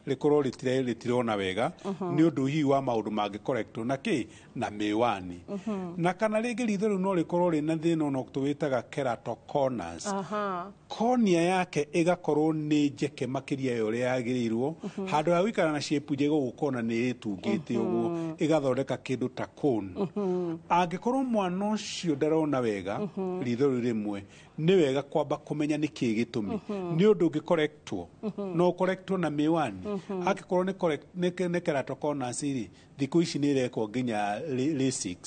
Rĩkorwo rĩtirona wega nĩ ũndũ hihi wa maũndũ mangĩ correctwo na kĩ na mĩwani, na kana rĩngĩ ritho rĩu no rĩkorwo rĩna thĩna ono tũwĩtaga keratoconus. Cornea yake ĩgakorwo nĩ njeke makĩria ya ũrĩa yagĩrĩirwo. Handũ ha gũikara na shape njega ũguo, ũkona nĩ ĩtungĩte ũguo, ĩgathondeka kĩndũ ta cone. Angĩkorwo mwana ũcio ndarona wega ritho rĩu rĩmwe, nĩ wega kwamba kũmenya nĩ kĩĩ gĩtũmi, nĩ ũndũ ũngĩ correctwo, no ũcorrectwo na mĩwani. Angĩkorwo nĩ keratoconus rĩ, thikũ ici nĩ ĩrekwo nginya LASIK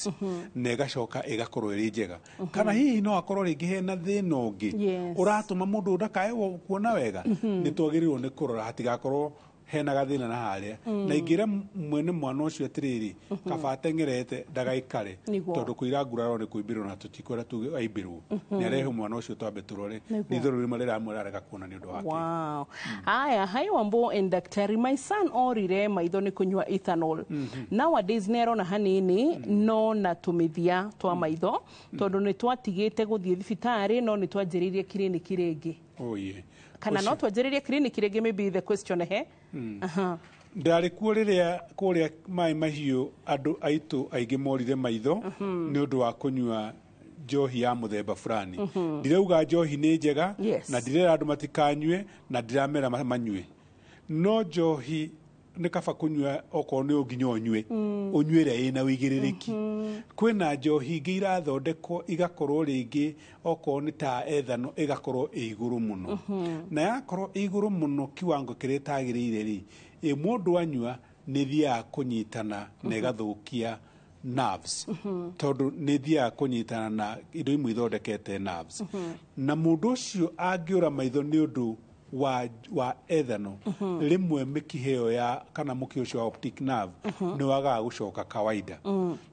na ĩgacoka ĩgakorwo ĩrĩ njega. Kana hihi no akorwo rĩngĩ hena thĩna ũngĩ ũratũma mũndũ ndakae kuona wega. Nĩ twagĩrĩirwo nĩ kũrora hatigakorwo hena gathĩna na harĩa, na ingĩra mwene mwana ũcio atĩrĩrĩ, kaba ateng'erete ndagaikare, tondũ kũira nguraro nĩ kũimbĩrwo, na tũtikwenda tuge aimbĩrwo. Nĩ arehe mwana ũcio twambe tũrore ritho rĩu rĩmwe rĩramwĩra kuona nĩ ũndũ wake. Wow. Aya, hi Wambo and daktari. My son orire maitho nĩ kũnyua ethanol. Nowadays nĩ arona hanini, no na tũmĩthia twa maitho, tondũ nĩ twatigĩte gũthiĩ thibitarĩ, no nĩ twanjĩrĩirie kiriniki rĩngĩ. Oh, yeah. Kana no twanjĩrĩrie kiriniki rĩngĩ, maybe the question he. Ndarĩ kuo rĩrĩa kũrĩa Maĩ Mahiũ andũ aitũ aingĩ morire maitho nĩ ũndũ wa kũnyua njohi ya mũthemba fulani. Ndirauga njohi nĩ njega, na ndirera andũ matikanyue, na ndiramera manyue, no njohi nĩ kaba kũnyua okorwo nĩ nginya ũnyue, ũnyue ĩrĩa ĩna ũigĩrĩrĩki. Kwĩna njohi ingĩ irathondekwo igakorwo rĩngĩ okorwo nĩ ta ethanol, ĩgakorwo ĩ igũrũ mũno, na yakorwo ĩ igũrũ mũno kiwango kĩrĩa ĩtagĩrĩire rĩ, ĩ mũndũ anyua nĩ ĩthiaga kũnyitana na ĩgathũkia nerves, tondũ nĩ ĩthiaga kũnyitana na indo imwe ithondekete nerves, na mũndũ ũcio angĩũra maitho nĩ ũndũ wa ethanol, rĩmwe mĩkiha ĩyo ya kana mũkiha ũcio wa optic nerve nĩ wagaga gũcoka kawaida,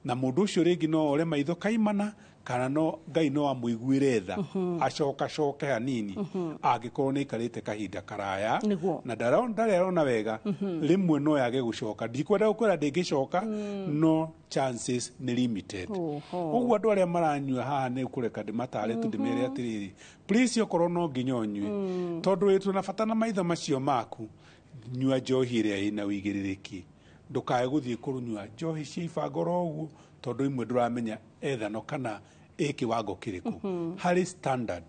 na mũndũ ũcio rĩngĩ no ore maitho kaimana, kana no Ngai no amũiguĩre tha acoka coke hanini angĩkorwo nĩ aikarĩte kahinda karaya na ndarĩ arona wega. Rĩmwe no yage gũcoka. Ndikwenda gũkwĩra ndĩngĩcoka, no chances nĩ limited. Ũguo andũ arĩa maranyua haha nĩ kũreka ndĩmatare tu, ndĩmere atĩrĩrĩ, please, okorwo no nginya ũnyue, tondũ wĩ na bata na maitho macio maku, nyua njohi ĩrĩa ĩna ũigĩrĩrĩki. Ndũkae gũthiĩ kũnyua njohi cia ibangoro ũguo, tondũ imwe ndũramenya ethanol kana ĩ kĩwango kĩrĩkũ harĩ standard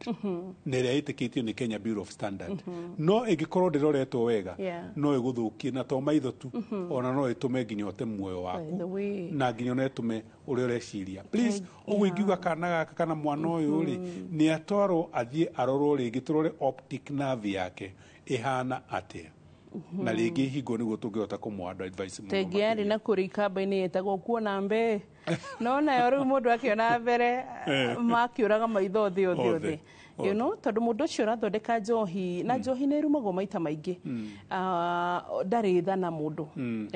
na ĩrĩa ĩtĩkĩtio nĩ Kenya Bureau of Standard. No ĩngĩkorwo ndĩroretwo wega, no ĩgũthũkie, na to maitho tu, ona no ĩtũme nginya ũte muoyo By the waku, way. na nginya ona ĩtũme ũrĩa ũreciria. Please, ũguo ingiuga kana gaka kana mwana ũyũ rĩ, nĩ atwarwo athiĩ arorwo rĩngĩ, tũrore optic nerve yake ĩhana atĩa, na rĩngĩ hingo nĩguo tũngĩhota kũmũ advice mũno Tengi yarĩ makĩria. Na kũrĩ ikamba-inĩ yetagwo kuona mbe, no nayo rĩu mũndũ akĩona mbere makĩũraga maitho thĩ othe. Othe. Othe, tondũ mũndũ ũcio ũrathondeka njohi, na njohi nĩ ĩrumagwo maita maingĩ. Ah, ndarĩ tha na mũndũ.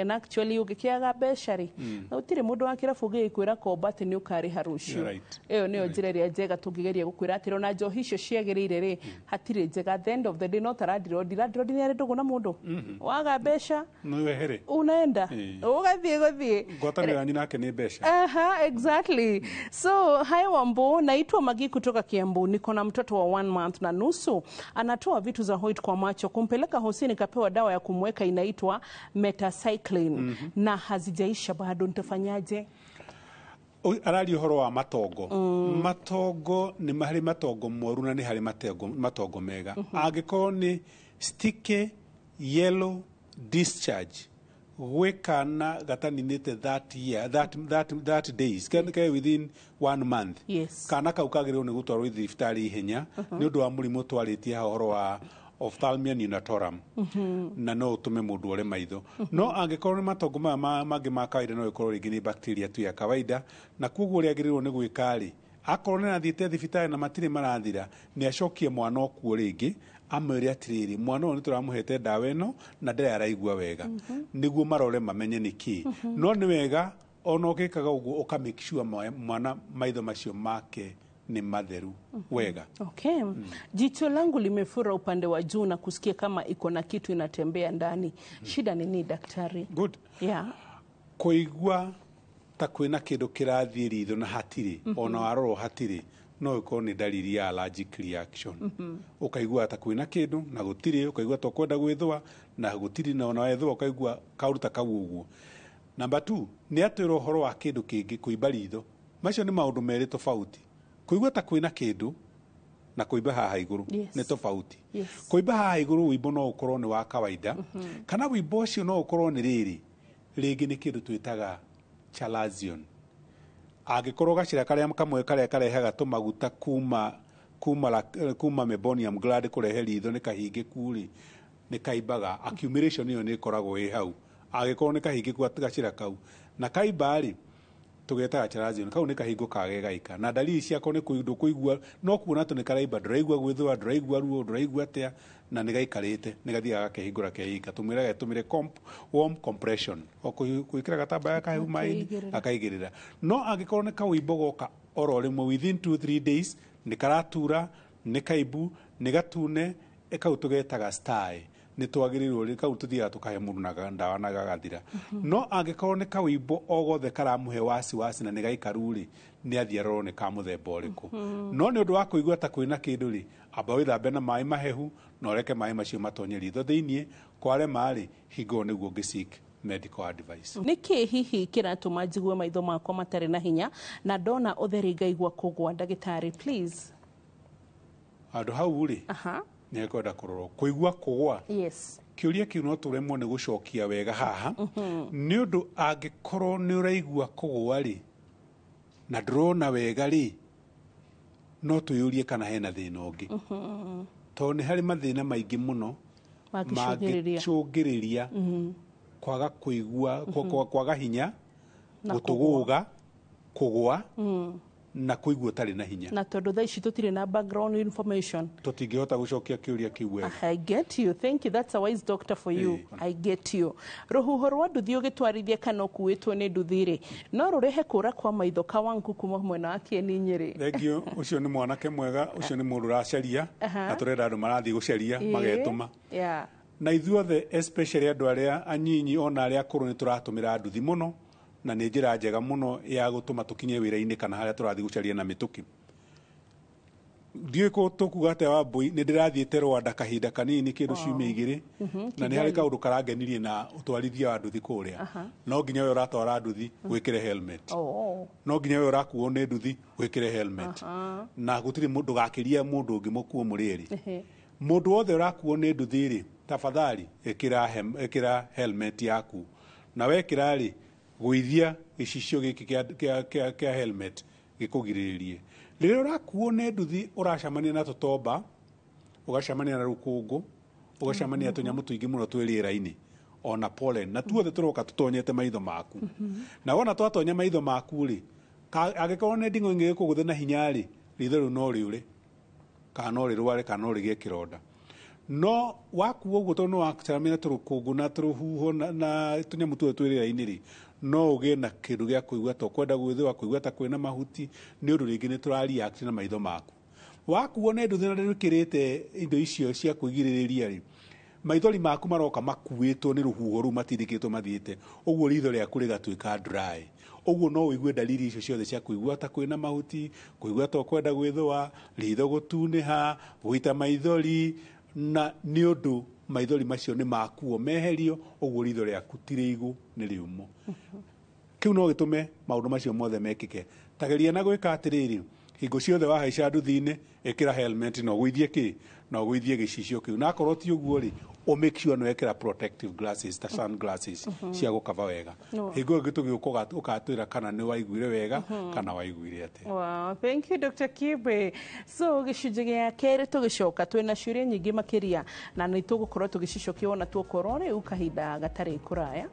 And actually ũngĩkĩaga mbeca rĩ, na gũtirĩ mũndũ wa kĩrabu ũngĩgĩkwĩra komba atĩ nĩ ũkarĩha rũciũ. You're right. Ĩyo nĩyo njĩra ĩrĩa njega tũngĩgeria gũkwĩra atĩrĩ, ona njohi icio ciagĩrĩire rĩ, hatirĩ njega. At the end of the day, no ta landlord, landlord nĩ arĩ ndũgũ na mũndũ waga mbeca. No wehere. Unaenda ũgathiĩ gũthiĩ. Ngwatanĩro yanyu nake nĩ mbeca. Aha, exactly. So, hi Wambo, naitwa Magi kutoka Kiambu. Niko na mtoto wa 1 month na nusu. Anatoa vitu za white kwa macho. Kumpeleka hosi nikapewa dawa ya kumweka inaitwa metacycline na hazijaisha bado, nitafanyaje? Araria ũhoro wa matongo. Matongo nĩ harĩ matongo moru na nĩ harĩ matongo mega. Angĩkorwo nĩ sticky yellow discharge gwĩ kana gataninĩte that year, that days ke within one month, kana kau kagĩrĩirwo nĩ gũtwarwo thibitarĩ ihenya nĩ ũndũ wa mũrimũ twarĩtie haha ũhoro wa ophthalmia neonatorum, na no ũtũme mũndũ ore maitho. No angĩkorwo nĩ matongo maya mangĩ ma kawaida, no ĩkorwo rĩngĩ nĩ bacteria tu ya kawaida, na koguo ũrĩa agĩrĩirwo nĩ gwĩka rĩ, akorwo nĩ arathiĩte thibitarĩ na matirĩ marathira, nĩ acokie mwana okuo rĩngĩ, amwĩre atĩrĩrĩ, mwana ũyũ nĩ tũramũhete ndawa ĩno na ndarĩ araigua wega, nĩguo marore mamenye nĩ kĩ. No nĩ wega ona ũgĩkaga ũguo ũka make sure mwana maitho macio make nĩ matheru wega. Okay. Jicho langu limefura upande wa juu na kusikia kama iko na kitu inatembea ndani. Shida ni nini, daktari? Good. Kũigua ta kwĩna kĩndũ kĩrathiĩ ritho na hatirĩ, ona warorwo hatirĩ, No ĩkorwo nĩ dalili ya allergic reaction. Ũkaigua ta kwĩna kĩndũ na gũtirĩ, ũkaigua ta ũkwenda gwĩthũa na gũtirĩ, na ona wethũa ũkaigua kaũruta kau ũguo. Namba 2 nĩ atwĩra ũhoro wa kĩndũ kĩngĩ, kũimba ritho. Macio nĩ maũndũ merĩ tofauti. Kũigua ta kwĩna kĩndũ na kũimba haha igũrũ nĩ tofauti. Kũimba haha igũrũ wĩimbo no ũkorwo nĩ wa kawaida, kana wĩimbo ũcio no ũkorwo nĩ rĩrĩ rĩngĩ nĩ kĩndũ twĩtaga chalazion. Angĩkorwo gacĩra karĩa kamwe karĩa karehaga tũmaguta kuma mebonium gland kũrehe ritho nĩ kahingĩku rĩ, nĩ kaimbaga. Accumulation ĩyo nĩ ĩkoragwo ĩ hau. Angĩkorwo nĩ kahingĩku gacĩra kau na kaimba rĩ, tũgetaga chalazion, kau nĩ kahingo kage gaika na dalili ciako nĩ ndũkũigua, no kuona tũ nĩ karaimba, ndũraigua gwĩthũa, ndũraigua ruo, ndũraigua atĩa, na nĩ gaikarĩte, nĩ gathiaga gakehingũra keika. Tũmwĩraga tũmĩre warm compression, o gwĩkĩra gatambaya kahehu maĩ-inĩ akaigĩrĩra. No angĩkorwo nĩ kawĩimbo goka oro rĩmwe within 2-3 days, nĩ karatura, nĩ kaimbu, nĩ gatune, kau tũgetaga stye, nĩ twagĩrĩirwo rĩ kau tũthiaga tũkahe mũndũ na ndawa na gagathira. No angĩkorwo nĩ kawĩimbo o gothe karamũhe wasiwasi na nĩ gaikaru rĩ, nĩ athiĩ arorwo nĩ ka mũthemba ũrĩkũ. No nĩ ũndũ wa kũigua ta kwĩna kĩndũ rĩ, amba wĩthambe na maĩ mahehu na ũreke maĩ macio matonye ritho thĩiniĩ. Kwarema rĩ, hingo nĩguo ũngĩ seek medical advice. Nĩ kĩ hihi kĩratũma njigue maitho makwa matarĩ na hinya na ndona ũtheri ngaigua kũgwa? Ndagĩtarĩ, please. Handũ hau rĩ, nĩ ekwenda kũrorwo kũigua kũgwa. Kĩũria kĩu no tũremwo nĩ gũcokia wega haha, nĩ ũndũ angĩkorwo nĩ ũraigua kũgwa rĩ na ndũrona wega rĩ, no twĩyũrie kana hena thĩna ũngĩ, tondũ nĩ harĩ mathĩna maingĩ mũno mangĩcũngĩrĩria mangĩcũngĩrĩria kwaga kũigua, kwaga hinya, na gũtũgũga, kũgwa na kũigua ũtarĩ na hinya. Na tondũ thaa ici tũtirĩ na background information, tũtingĩhota gũcokia kĩũria kĩu wega. I get you. Thank you. That's a wise doctor for you. I get you. Rũhuho rwa nduthi ũgĩtwarithia kana ũkuĩtwo nĩ nduthi rĩ, no rũrehe kũra kwa maitho? Kawangu kuma mwena wa Kieni Nyĩrĩ. Thank you. Ũcio nĩ mwanake mwega, ũcio nĩ mũndũ ũracaria, na tũrenda andũ marathiĩ gũcaria magetũma. Na ithuothe, especially andũ arĩa anyinyi ona arĩa akũrũ, nĩ tũratũmĩra nduthi mũno, na nĩ njĩra njega mũno ya gũtũma tũkinye wĩra-inĩ kana harĩa tũrathiĩ gũcaria na mĩtũkĩ. Ndiũĩ tũkuga atĩa Wambũi, nĩ ndĩrathiĩte Rwanda kahinda kanini kĩndũ ciumia 2, na nĩ harĩ kaũndũ karangenirie na ũtwarithia wa nduthi kũrĩa. No nginya we ũratwara nduthi wĩkĩre helmet. No nginya we ũrakuo nĩ nduthi wĩkĩre helmet, na gũtirĩ mũndũ ndũgakĩrie mũndũ ũngĩ mũkuo mũrĩ erĩ. Mũndũ wothe ũrakuo nĩ nduthi rĩ, tafadhali ĩkĩra helmet yaku, na wekĩra rĩ, gũithia gĩcicio gĩkĩ kĩa helmet gĩkũgirĩrĩrie. Rĩrĩa ũrakuo nĩ nduthi, ũracemania na tũtomba, ũgacemania na rũkũngũ, ũgacemania na tũnyamũ tũingĩ mũno twĩ rĩera-inĩ, ona pollen, na tuothe tũroka tũtonyete maitho maku. Na wona twatonya maitho maku rĩ, angĩkorwo nĩ nding'o ĩngĩgĩkũgũthe na hinya rĩ, ritho rĩu no rĩũre kana no rĩrware kana no rĩgĩe kĩronda. No wakuo ũguo, tondũ no wacemania na tũrũkũngũ na tũrũhuho na tũnyamũ tuothe twĩ rĩera-inĩ rĩ, no ũgĩe na kĩndũ gĩa kũigua ta ũkwenda gwĩthũa, kũigua ta kwĩna mahuti, nĩ ũndũ rĩngĩ nĩ tũra react na maitho maku. Wakuo nĩ nduthi na ndwĩkĩrĩte indo icio cia kwĩgirĩrĩria rĩ, maithori maku maroka makuĩtwo nĩ rũhuho rũu, matindĩkĩtwo mathiĩte ũguo, ritho rĩaku rĩgatuĩka dry. Ũguo no ũigue dalili icio ciothe cia kũigua ta kwĩna mahuti, kũigua ta ũkwenda gwĩthũa, ritho gũtunĩha, gũita maithori, na nĩ ũndũ maithori macio nĩ makuo meherio ũguo, ritho rĩaku ti rĩigũ, nĩ rĩũmũ. Kĩu no gĩtũme maũndũ macio mothe mekĩke. Tageria na gwĩka atĩrĩrĩ, hingo ciothe wahaica nduthi-inĩ, ĩkĩra helmet na ũgũithie kĩ na ũgũithie gĩcicio kĩu, na akorwo ti ũguo rĩ, ũ make sure nĩ wekĩra protective glasses ta sunglasses cia gũkava wega. Hingo ĩngĩ tũgĩũka ũgatwĩra kana nĩ waiguire wega kana waiguire atĩa. Wow, thank you, Dr. Kibe. So gĩcunjĩ gĩa kerĩ tũgĩcoka twĩna ciũria nyingĩ makĩria, na nĩ tũgũkorwo tũgĩcicokia ona tuokorwo rĩu kahinda gatarĩ kũraya.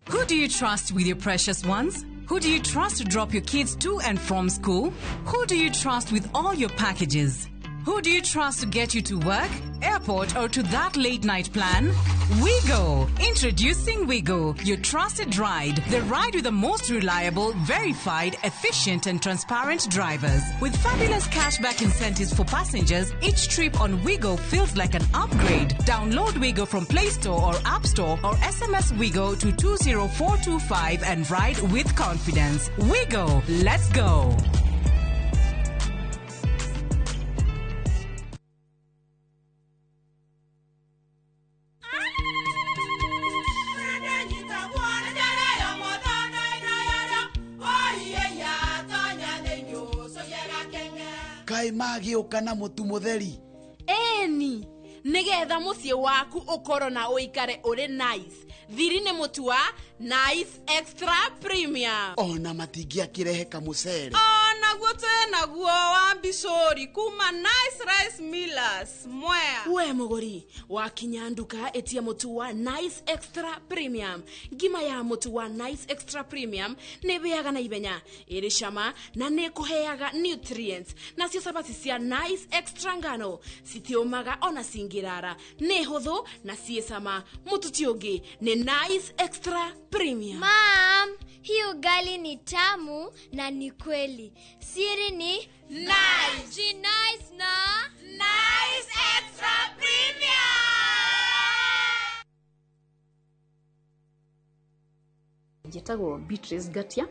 Who do you trust with your precious ones? Who do you trust to drop your kids to and from school? Who do you trust with all your packages? Who do you trust to get you to work, airport, or to that late night plan? Wigo! Introducing Wigo, your trusted ride. The ride with the most reliable, verified, efficient, and transparent drivers. With fabulous cashback incentives for passengers, each trip on Wigo feels like an upgrade. Download Wigo from Play Store or App Store or SMS Wigo to 20425 and ride with confidence. Wigo, let's go! Kaĩ magĩũka na mũtu mũtheri? Ĩni, nĩgetha mũciĩ waku ũkorwo na ũikare ũrĩ nice. Thiri nĩ mũtu wa Nice Extra Premium. Ona matingĩakĩrehe kamũcere. Onaguo twĩ naguo wa mbicũri kuma Nice Rice Millers Mwea. We mũgũri, wakinya nduka ĩtia mũtu wa Nice Extra Premium. Ngima ya mũtu wa Nice Extra Premium nĩ ĩhĩaga na ihenya, ĩrĩ cama na nĩ ĩkũheaga nutrients. Nacio cabaci cia Nice Extra ngano citiũmaga ona cingĩrara, nĩ hũthũ na ciĩ cama. Mũtu ti ũngĩ nĩ Nice Extra Premium. Mom, hii ugali ni tamu na ni kweli. Siri ni Nice. Nice na Nice Extra Premium. Njĩtagwo Beatrice Ngatia,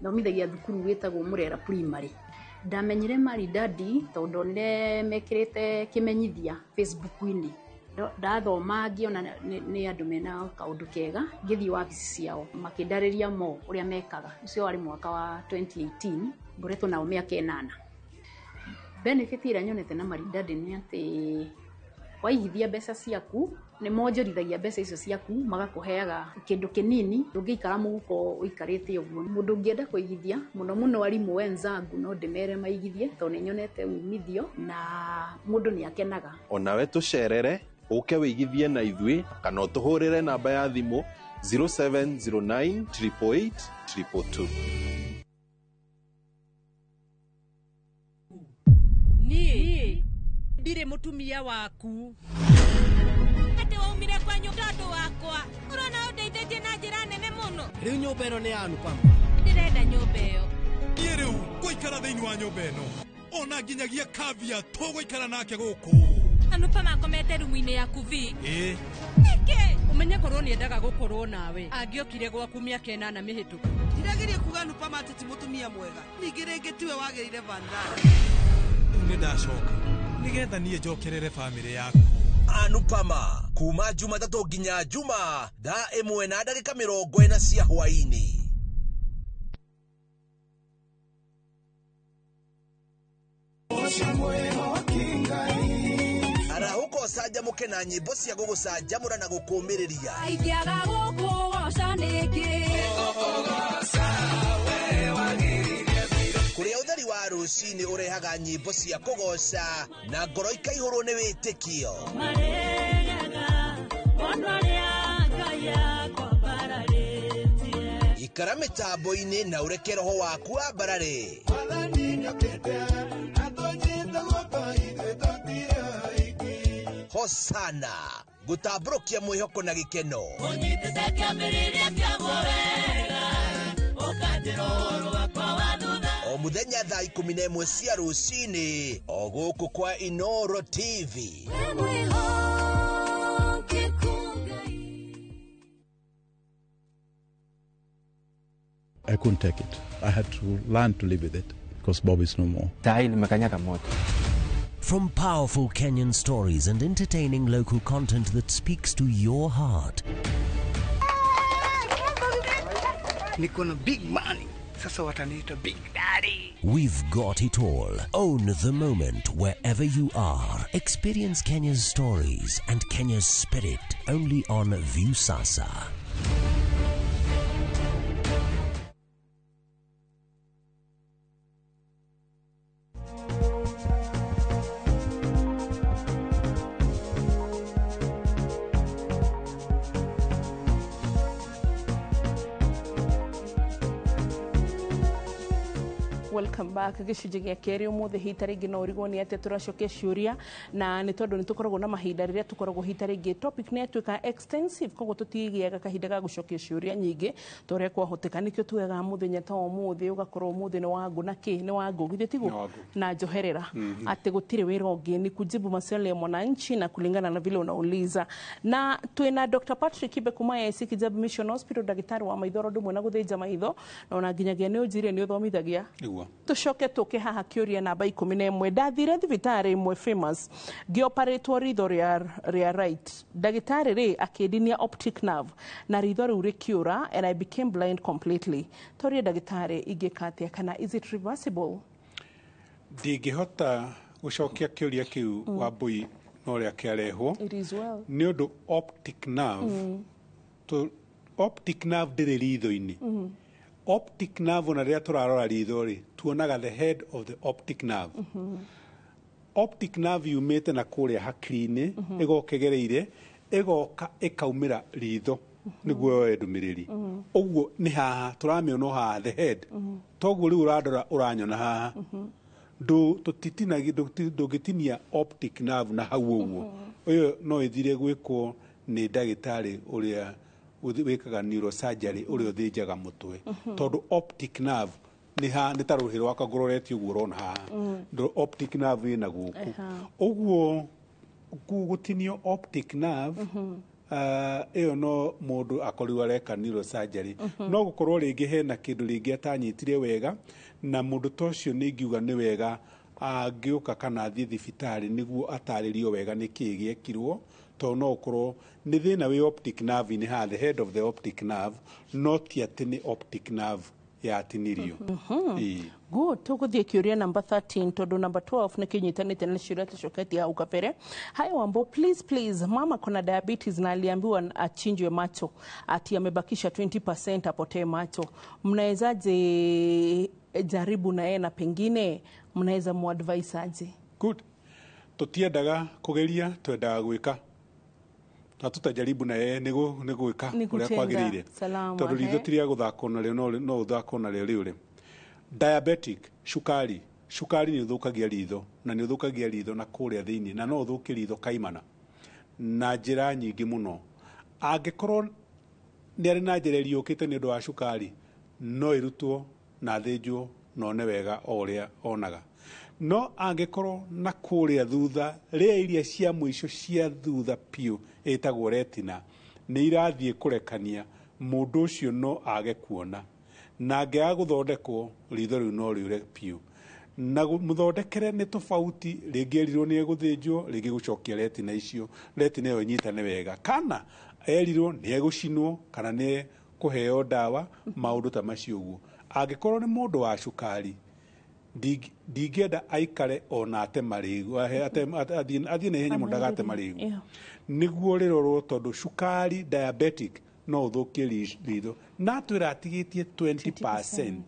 thomithagia thukuru wĩtagwo Murera Primary. Ndamenyire Maridadi tondũ ndonire mekĩrĩte kĩmenyithia Facebook-inĩ. Ndathoma ngĩona nĩ andũ mena kaũndũ kega, ngĩthiĩ wabici ciao makĩndarĩria mo ũrĩa mekaga. Ũcio warĩ mwaka wa 2018, ngoretwo nao mĩaka 8. Benefit ĩrĩa nyonete na Maridadi nĩ atĩ waigithia mbeca ciaku nĩ monjorithagia mbeca icio ciaku magakũheaga kĩndũ kĩnini ndũngĩikara mũhuko ũikarĩte ũguo. Mũndũ ũngĩenda kũigithia mũno mũno arimũ wenzangu no ndĩmere maigithie tondũ nĩ nyonete umithio na mũndũ nĩ akenaga. Onawe tũcerere ũke wĩigithie na ithuĩ kana ũtũhũrĩre namba ya thimũ 0709 888 222. Niĩ ndirĩ mũtumia waku. Atĩ waumire kwanyu tondũ wakwa. Ũrona ũndeithĩtie na njĩra nene mũno. Rĩu nyũmba ĩno nĩ ya Anupama. Ndĩrenda nyũmba ĩyo. Niĩ rĩu ngũikara thĩinĩ wa nyũmba ĩno. Ona nginyagia Kavya tũgũikara nake gũkũ. Anupama akomete rumu-inĩ yaku vi. Ĩĩ. Nĩkĩ? Ũmenye korwo nĩendaga gũkorwo nawe. Angĩokire gwaku mĩaka 8 mĩhĩtũku. Ndirageria kuga Anupama atĩ ti mũtumia mwega. Ningĩ rĩngĩ tiwe wagĩrĩire Vandana. Rĩu nĩ ndacoka nĩgetha niĩ njokerere bamĩrĩ yaku. Anupama kuma Jumatatũ nginya Juma thaa 1:40 cia hwaĩ-inĩ. Arahũka ũcanjamũke na nyĩmbo cia gũgũcanjamũra na gũkũũmĩrĩria. Ingĩaga gũkũgoca nĩkĩ? Kũrĩa ũtheri wa rũcinĩ ũrehaga nyĩmbo cia kũgoca na ngoro ikaihũrwo nĩ wĩtĩkio. Ikara mĩtambo-inĩ na ũreke roho waku wambarare. Hosana gũtambũrũkia mwĩhoko na gĩkeno. O mũthenya thaa 11 cia rũcinĩ o gũkũ kwa Inoro TV. I couldn't take it. I had to learn to live with it because Bob is no more. From powerful Kenyan stories and entertaining local content that speaks to your heart. Niko na big money. Sasa wataniita Big Daddy. We've got it all. Own the moment wherever you are. Experience Kenya's stories and Kenya's spirit only on Viusasa. Welcome back. Gĩcunjĩ gĩa kerĩ ũmũthĩ hita rĩngĩ no ũrigwo nĩ atĩa tũracokia ciũria, na nĩ tondũ nĩ tũkoragwo na mahinda rĩrĩa tũkoragwo hita rĩngĩ topic nĩ yatuĩka extensive, koguo tũtigĩaga kahinda ga gũcokia ciũria nyingĩ ta ũrĩa kwahoteka. Nĩkĩo tugaga mũthenya ta ũmũthĩ ũgakorwo ũmũthĩ nĩ wa ngũ na kĩ nĩ wa ngũ githĩ tiguo Nĩ wa ngũ. Na njoherera atĩ gũtirĩ wĩra ũngĩ ni kujibu maswali ya mwananchi na kulingana na vile unauliza. Na twĩna Dr. Patrick Kibe kuma AIC Kijabi Mission Hospital, ndagĩtarĩ wa maitho oro ũndũ ũmwe na gũthĩnja maitho, na ona nginyagia nĩ ũnjire nĩ ũthomithagia. Nĩguo. Tucoke tũke haha kĩũria namba 11. Ndathire thibitarĩ ĩmwe famous ngĩoparĩtwo ritho rĩa right, ndagĩtarĩ rĩ akĩndinia optic nerve na ritho rĩu rĩkĩũra and I became blind completely. Torie ndagĩtarĩ, ingĩka atĩa kana is it reversible? Ndingĩhota gũcokia kĩũria kĩu, Wambui, no ũrĩa kĩarehwo. It is well. Nĩ ũndũ optic nerve, optic nerve ndĩrĩ ritho-inĩ. Optic nerve, ona rĩrĩa tũrarora ritho rĩ, tuonaga the head of the optic nerve. Optic nerve yumĩte na kũrĩa hakiri-inĩ, ĩgoka ĩgereire, ĩgoka ĩkaumĩra ritho nĩguo yoe ndũmĩrĩri. Ũguo nĩ haha tũramĩona o haha, the head. Toguo rĩu ũrandora ũranyona haha. Ndũngĩtinia optic nerve na hau ũguo. Ũyũ no ĩthire gwĩkwo nĩ ndagĩtarĩ ũrĩa wĩkaga neurosurgery, ũrĩa ũthĩnjaga mũtwe, tondũ optic nerve nĩ ha nĩ ta rũhĩ rwakwa ngũroretie ũguo ũrona haha. Optic nerve ĩna gũkũ. Ũguo gũtinio optic nerve, ĩyo no mũndũ akorirwo areka neurosurgery. No gũkorwo rĩngĩ hena kĩndũ rĩngĩ atanyitire wega, na mũndũ ta ũcio nĩ ingiuga nĩ wega angĩũka kana athiĩ thibitarĩ nĩguo atarĩrio wega nĩ kĩĩ gĩekirwo, tondũ no ũkorwo nĩ thĩna wĩ optic nerve-inĩ haha, the head of the optic nerve, no ti atĩ nĩ optic nerve yatinirio. Ĩĩ. Good. Tũgũthiĩ kĩũria namba 13 tondũ namba 12 nĩ kĩnyitanĩte na ciũria tũcoketie hau kabere. Hi Wambo, please please, mama kuna diabetes na aliambiwa achinjwe macho, ati amebakisha 20% apotee macho. Mnawezaje jaribu na yeye na pengine mnaweza muadvise aje? Good. Tũtiendaga kũgeria, twendaga gwĩka na tutajaribu na yeye nĩ gwĩka Nĩ ũrĩa gũtenda. kwagĩrĩire, Salama, tondũ ritho he. ti rĩa gũthakwo narĩo, no ũthakwo narĩo rĩũre. Diabetic, cukari, cukari nĩ ũthũkagia ritho, na nĩ ũthũkagia ritho na kũrĩa thĩinĩ, na no ũthũkie ritho kaimana na njĩra nyingĩ mũno. Angĩkorwo nĩ arĩ na njĩra ĩriũkĩte nĩ ũndũ wa cukari, no ĩrutwo na athĩnjwo na one wega o ũrĩa onaga. No angĩkorwo na kũrĩa thutha, rĩa iria cia mũico cia thutha piũ ĩtagwo retina nĩ irathiĩ kũrekania, mũndũ ũcio no age kuona, na angĩaga gũthondekwo ritho rĩu no rĩũre piũ. Na mũthondekere nĩ tofauti, rĩngĩ erirwo nĩ egũthĩnjwo, rĩngĩ gũcokia retina icio, retina ĩyo ĩnyitane wega, kana erirwo nĩ egũcinwo kana nĩ kũheo ndawa, maũndũ ta macio ũguo. Angĩkorwo nĩ mũndũ wa cukari, ndingĩenda aikare ona ate marĩgu, athiĩ na ihenya mũno ndagate marĩgu, nĩguo rĩrorwo, tondũ cukari, diabetic, no ũthũkie ritho. Na twĩra atigĩtie 20%,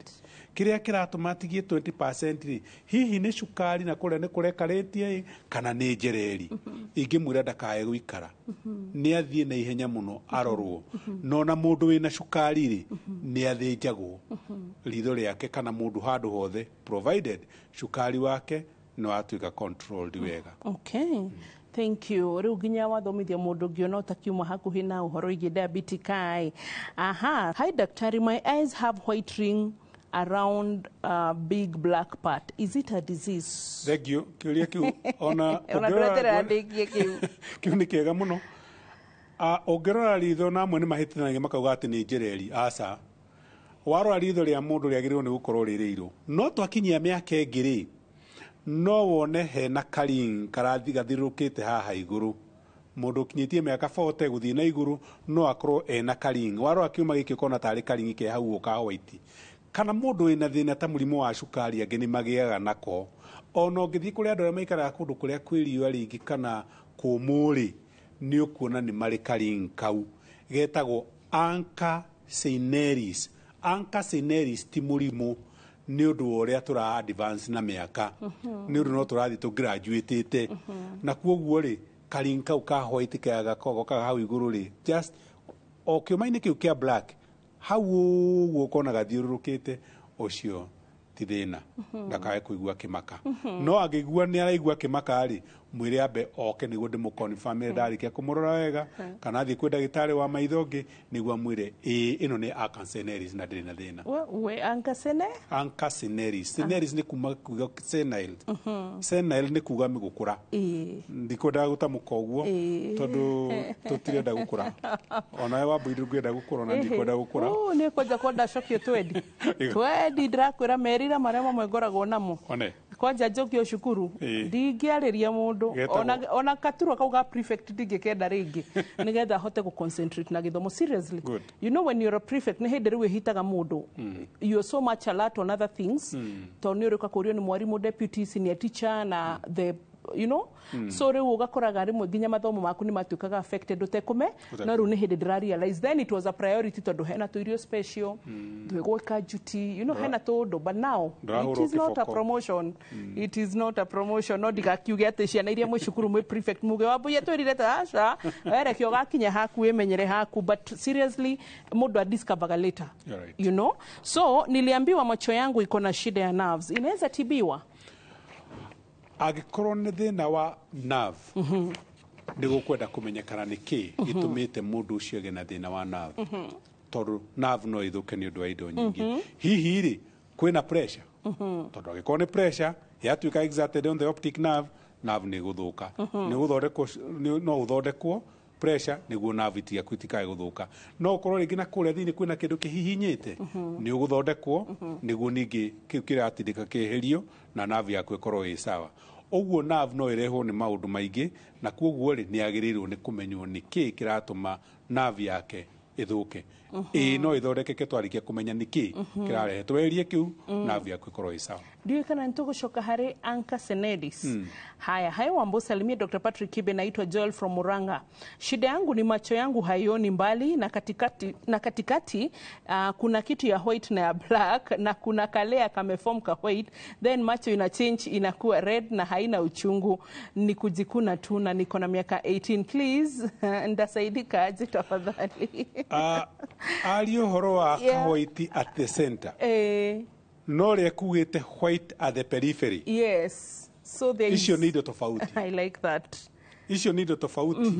kĩrĩa kĩratũma atigie 20% rĩ, hihi nĩ cukari na kũrĩa nĩ kũrekarĩtie ĩ, kana nĩ njereri. Ingĩmwĩra ndakae gũikara, nĩ athiĩ na ihenya mũno arorwo. No na mũndũ wĩna cukari rĩ, nĩ athĩnjagwo ritho rĩake kana mũndũ handũ hothe, provided cukari wake nĩ watuĩka controlled wega. Okay. Thank you. Rĩu nginya wathomithia mũndũ ũngĩona ũtakiuma hakuhĩ na ũhoro wĩgiĩ diabetic ai. Aha. Hi daktari, my eyes have white ring around a big black part. Is it a disease? Thank you. Kĩũria kĩu ona Ona ũngĩrora ndũreterera ndĩkie kĩu. Kĩu nĩ kĩega mũno. Ũngĩrora ritho, na amwe nĩ mahĩtanagia makauga atĩ nĩ njereri. Aca, warora ritho rĩa mũndũ rĩagĩrĩirwo nĩ gũkorwo rĩ rĩirũ, no twakinyia mĩaka ĩngĩ rĩ, no wone hena karing karathi gathirũrũkĩte haha igũrũ. Mũndũ ũkinyĩtie mĩaka 40 gũthiĩ na igũrũ no akorwo ena karing. Warora kĩuma gĩkĩ ũkona tarĩ karing ke hau ka white. Kana mũndũ wĩna thĩna ta mũrimũ wa cukari, angĩ nĩ magĩaga nako. Ona ũngĩthiĩ kũrĩ andũ arĩa maikaraga kũndũ kũrĩa kwĩ riũa rĩingĩ kana kũmũ rĩ, nĩ ũkuona nĩ marĩ karing kau getagwo anka cineris. Anka cineris ti mũrimũ, nĩ ũndũ wa ũrĩa tũra advance na mĩaka, nĩ ũndũ no tũrathiĩ tũgraduĩtĩte, na kuoguo rĩ, karing kau ka white gokaga hau igũrũ rĩ, just o kĩũma-inĩ kĩu kĩa black hau ũguo ũkona gathiũrũrũkĩte, ũcio Ti thĩna, ndakae kũigua kĩmaka. No angĩigua nĩ araigua kĩmaka rĩ, mwĩre ambe oke nĩguo ndĩmũconfirm ndarĩkia kũmũrora wega, kana athiĩ kwĩ ndagĩtarĩ wa maitho ũngĩ nĩguo amwĩre ĩĩ, ĩno nĩ arcus na ndĩrĩ na thĩna. We ankasene. Anca senilis. Senilis nĩ kuma kuga senile. Senile nĩ kuga gũkũra. Ndikwendaga gũtamũka ũguo tondũ tũtirenda gũkũra. Onawe Wambui ndũngĩenda gũkũra, ona ndikwenda gũkũra. Nĩ kwanja kwa ndacokio twendi twendi, ndĩrakwĩra merira marĩa mamwe ngoragwo namo. One. Kwanja njokio cukuru ndingĩarĩria mũndũ. Ona katurwa kau ga prefect ndingĩkenda rĩngĩ, nĩgetha hote gũ concentrate na gĩthomo seriously. Good. You know when you're a prefect, nĩ hĩndĩ rĩu ĩhitaga mũndũ, you're so much alert on other things, tondũ nĩ ũrĩũka kũũrio nĩ mwarimũ, deputy senior teacher na the so rĩu ũgakoraga rĩmwe nginya mathomo maku nĩ matuĩkaga affected ũtekũme. No rĩu nĩ hĩndĩ ndĩra realize then it was a priority, tondũ hena tũirio special, twĩgwĩka duty, hena tũũndũ, but now it is not a promotion. It is not a promotion. No ndigakiuge atĩ ciana iria mwĩ cukuru mwĩ prefect muge Wambui atwĩrire ta aca, wereke ũgakinya haku wĩmenyere haku, but seriously mũndũ adiscoverga later. You're right. So niliambiwa macho yangu iko na shida ya nerves, inaweza tibiwa? Angĩkorwo nĩ thĩna wa nerve, nĩ gũkwenda kũmenyekana nĩ kĩ gĩtũmĩte mũndũ ũcio agĩe na thĩna wa nerve, tondũ nerve no ĩthũke nĩ ũndũ wa indo nyingĩ. Hihi rĩ, kwĩna pressure? Tondũ angĩkorwo nĩ pressure yatuĩka exerted on the optic nerve, nerve nĩ ĩgũthũka. Nĩ gũthondekwo, no ũthondekwo pressure nĩguo nerve itigaku itikae gũthũka. No ũkorwo rĩngĩ na kũrĩa thĩinĩ kwĩna kĩndũ kĩhihinyĩte, nĩ ũgũthondekwo nĩguo ningĩ kĩu kĩratindĩka kĩeherio na nerve yaku ĩkorwo ĩ sawa. Ũguo nerve no ĩrehwo nĩ maũndũ maingĩ, na koguo rĩ, nĩ agĩrĩirwo nĩ kũmenywo nĩ kĩĩ kĩratũma nerve yake ĩthũke. Ĩĩ, no ĩthondekeke twarĩkia kũmenya nĩ kĩĩ kĩrarehe, tweherie kĩu, nerve yaku ĩkorwo ĩ sawa. Ndiũĩ kana nĩtũgũcoka harĩ anka senedis. Haya, hayo Wambo, salimia Dr. Patrick Kibe, naitwa Joel from Murang'a. Shida yangu ni macho yangu haioni mbali na katikati, na katikati kuna kitu ya white na ya black, na kuna kalea kameform ka white, then macho ina change inakuwa red na haina uchungu, ni kujikuna tu, na niko na miaka 18. Please ndasaidika aje tafadhali? Aria ũhoro wa white at the center, no rĩa kugĩte white at the periphery. Yes, so there is. Icio nĩ indo tofauti. I like that. Icio nĩ indo tofauti.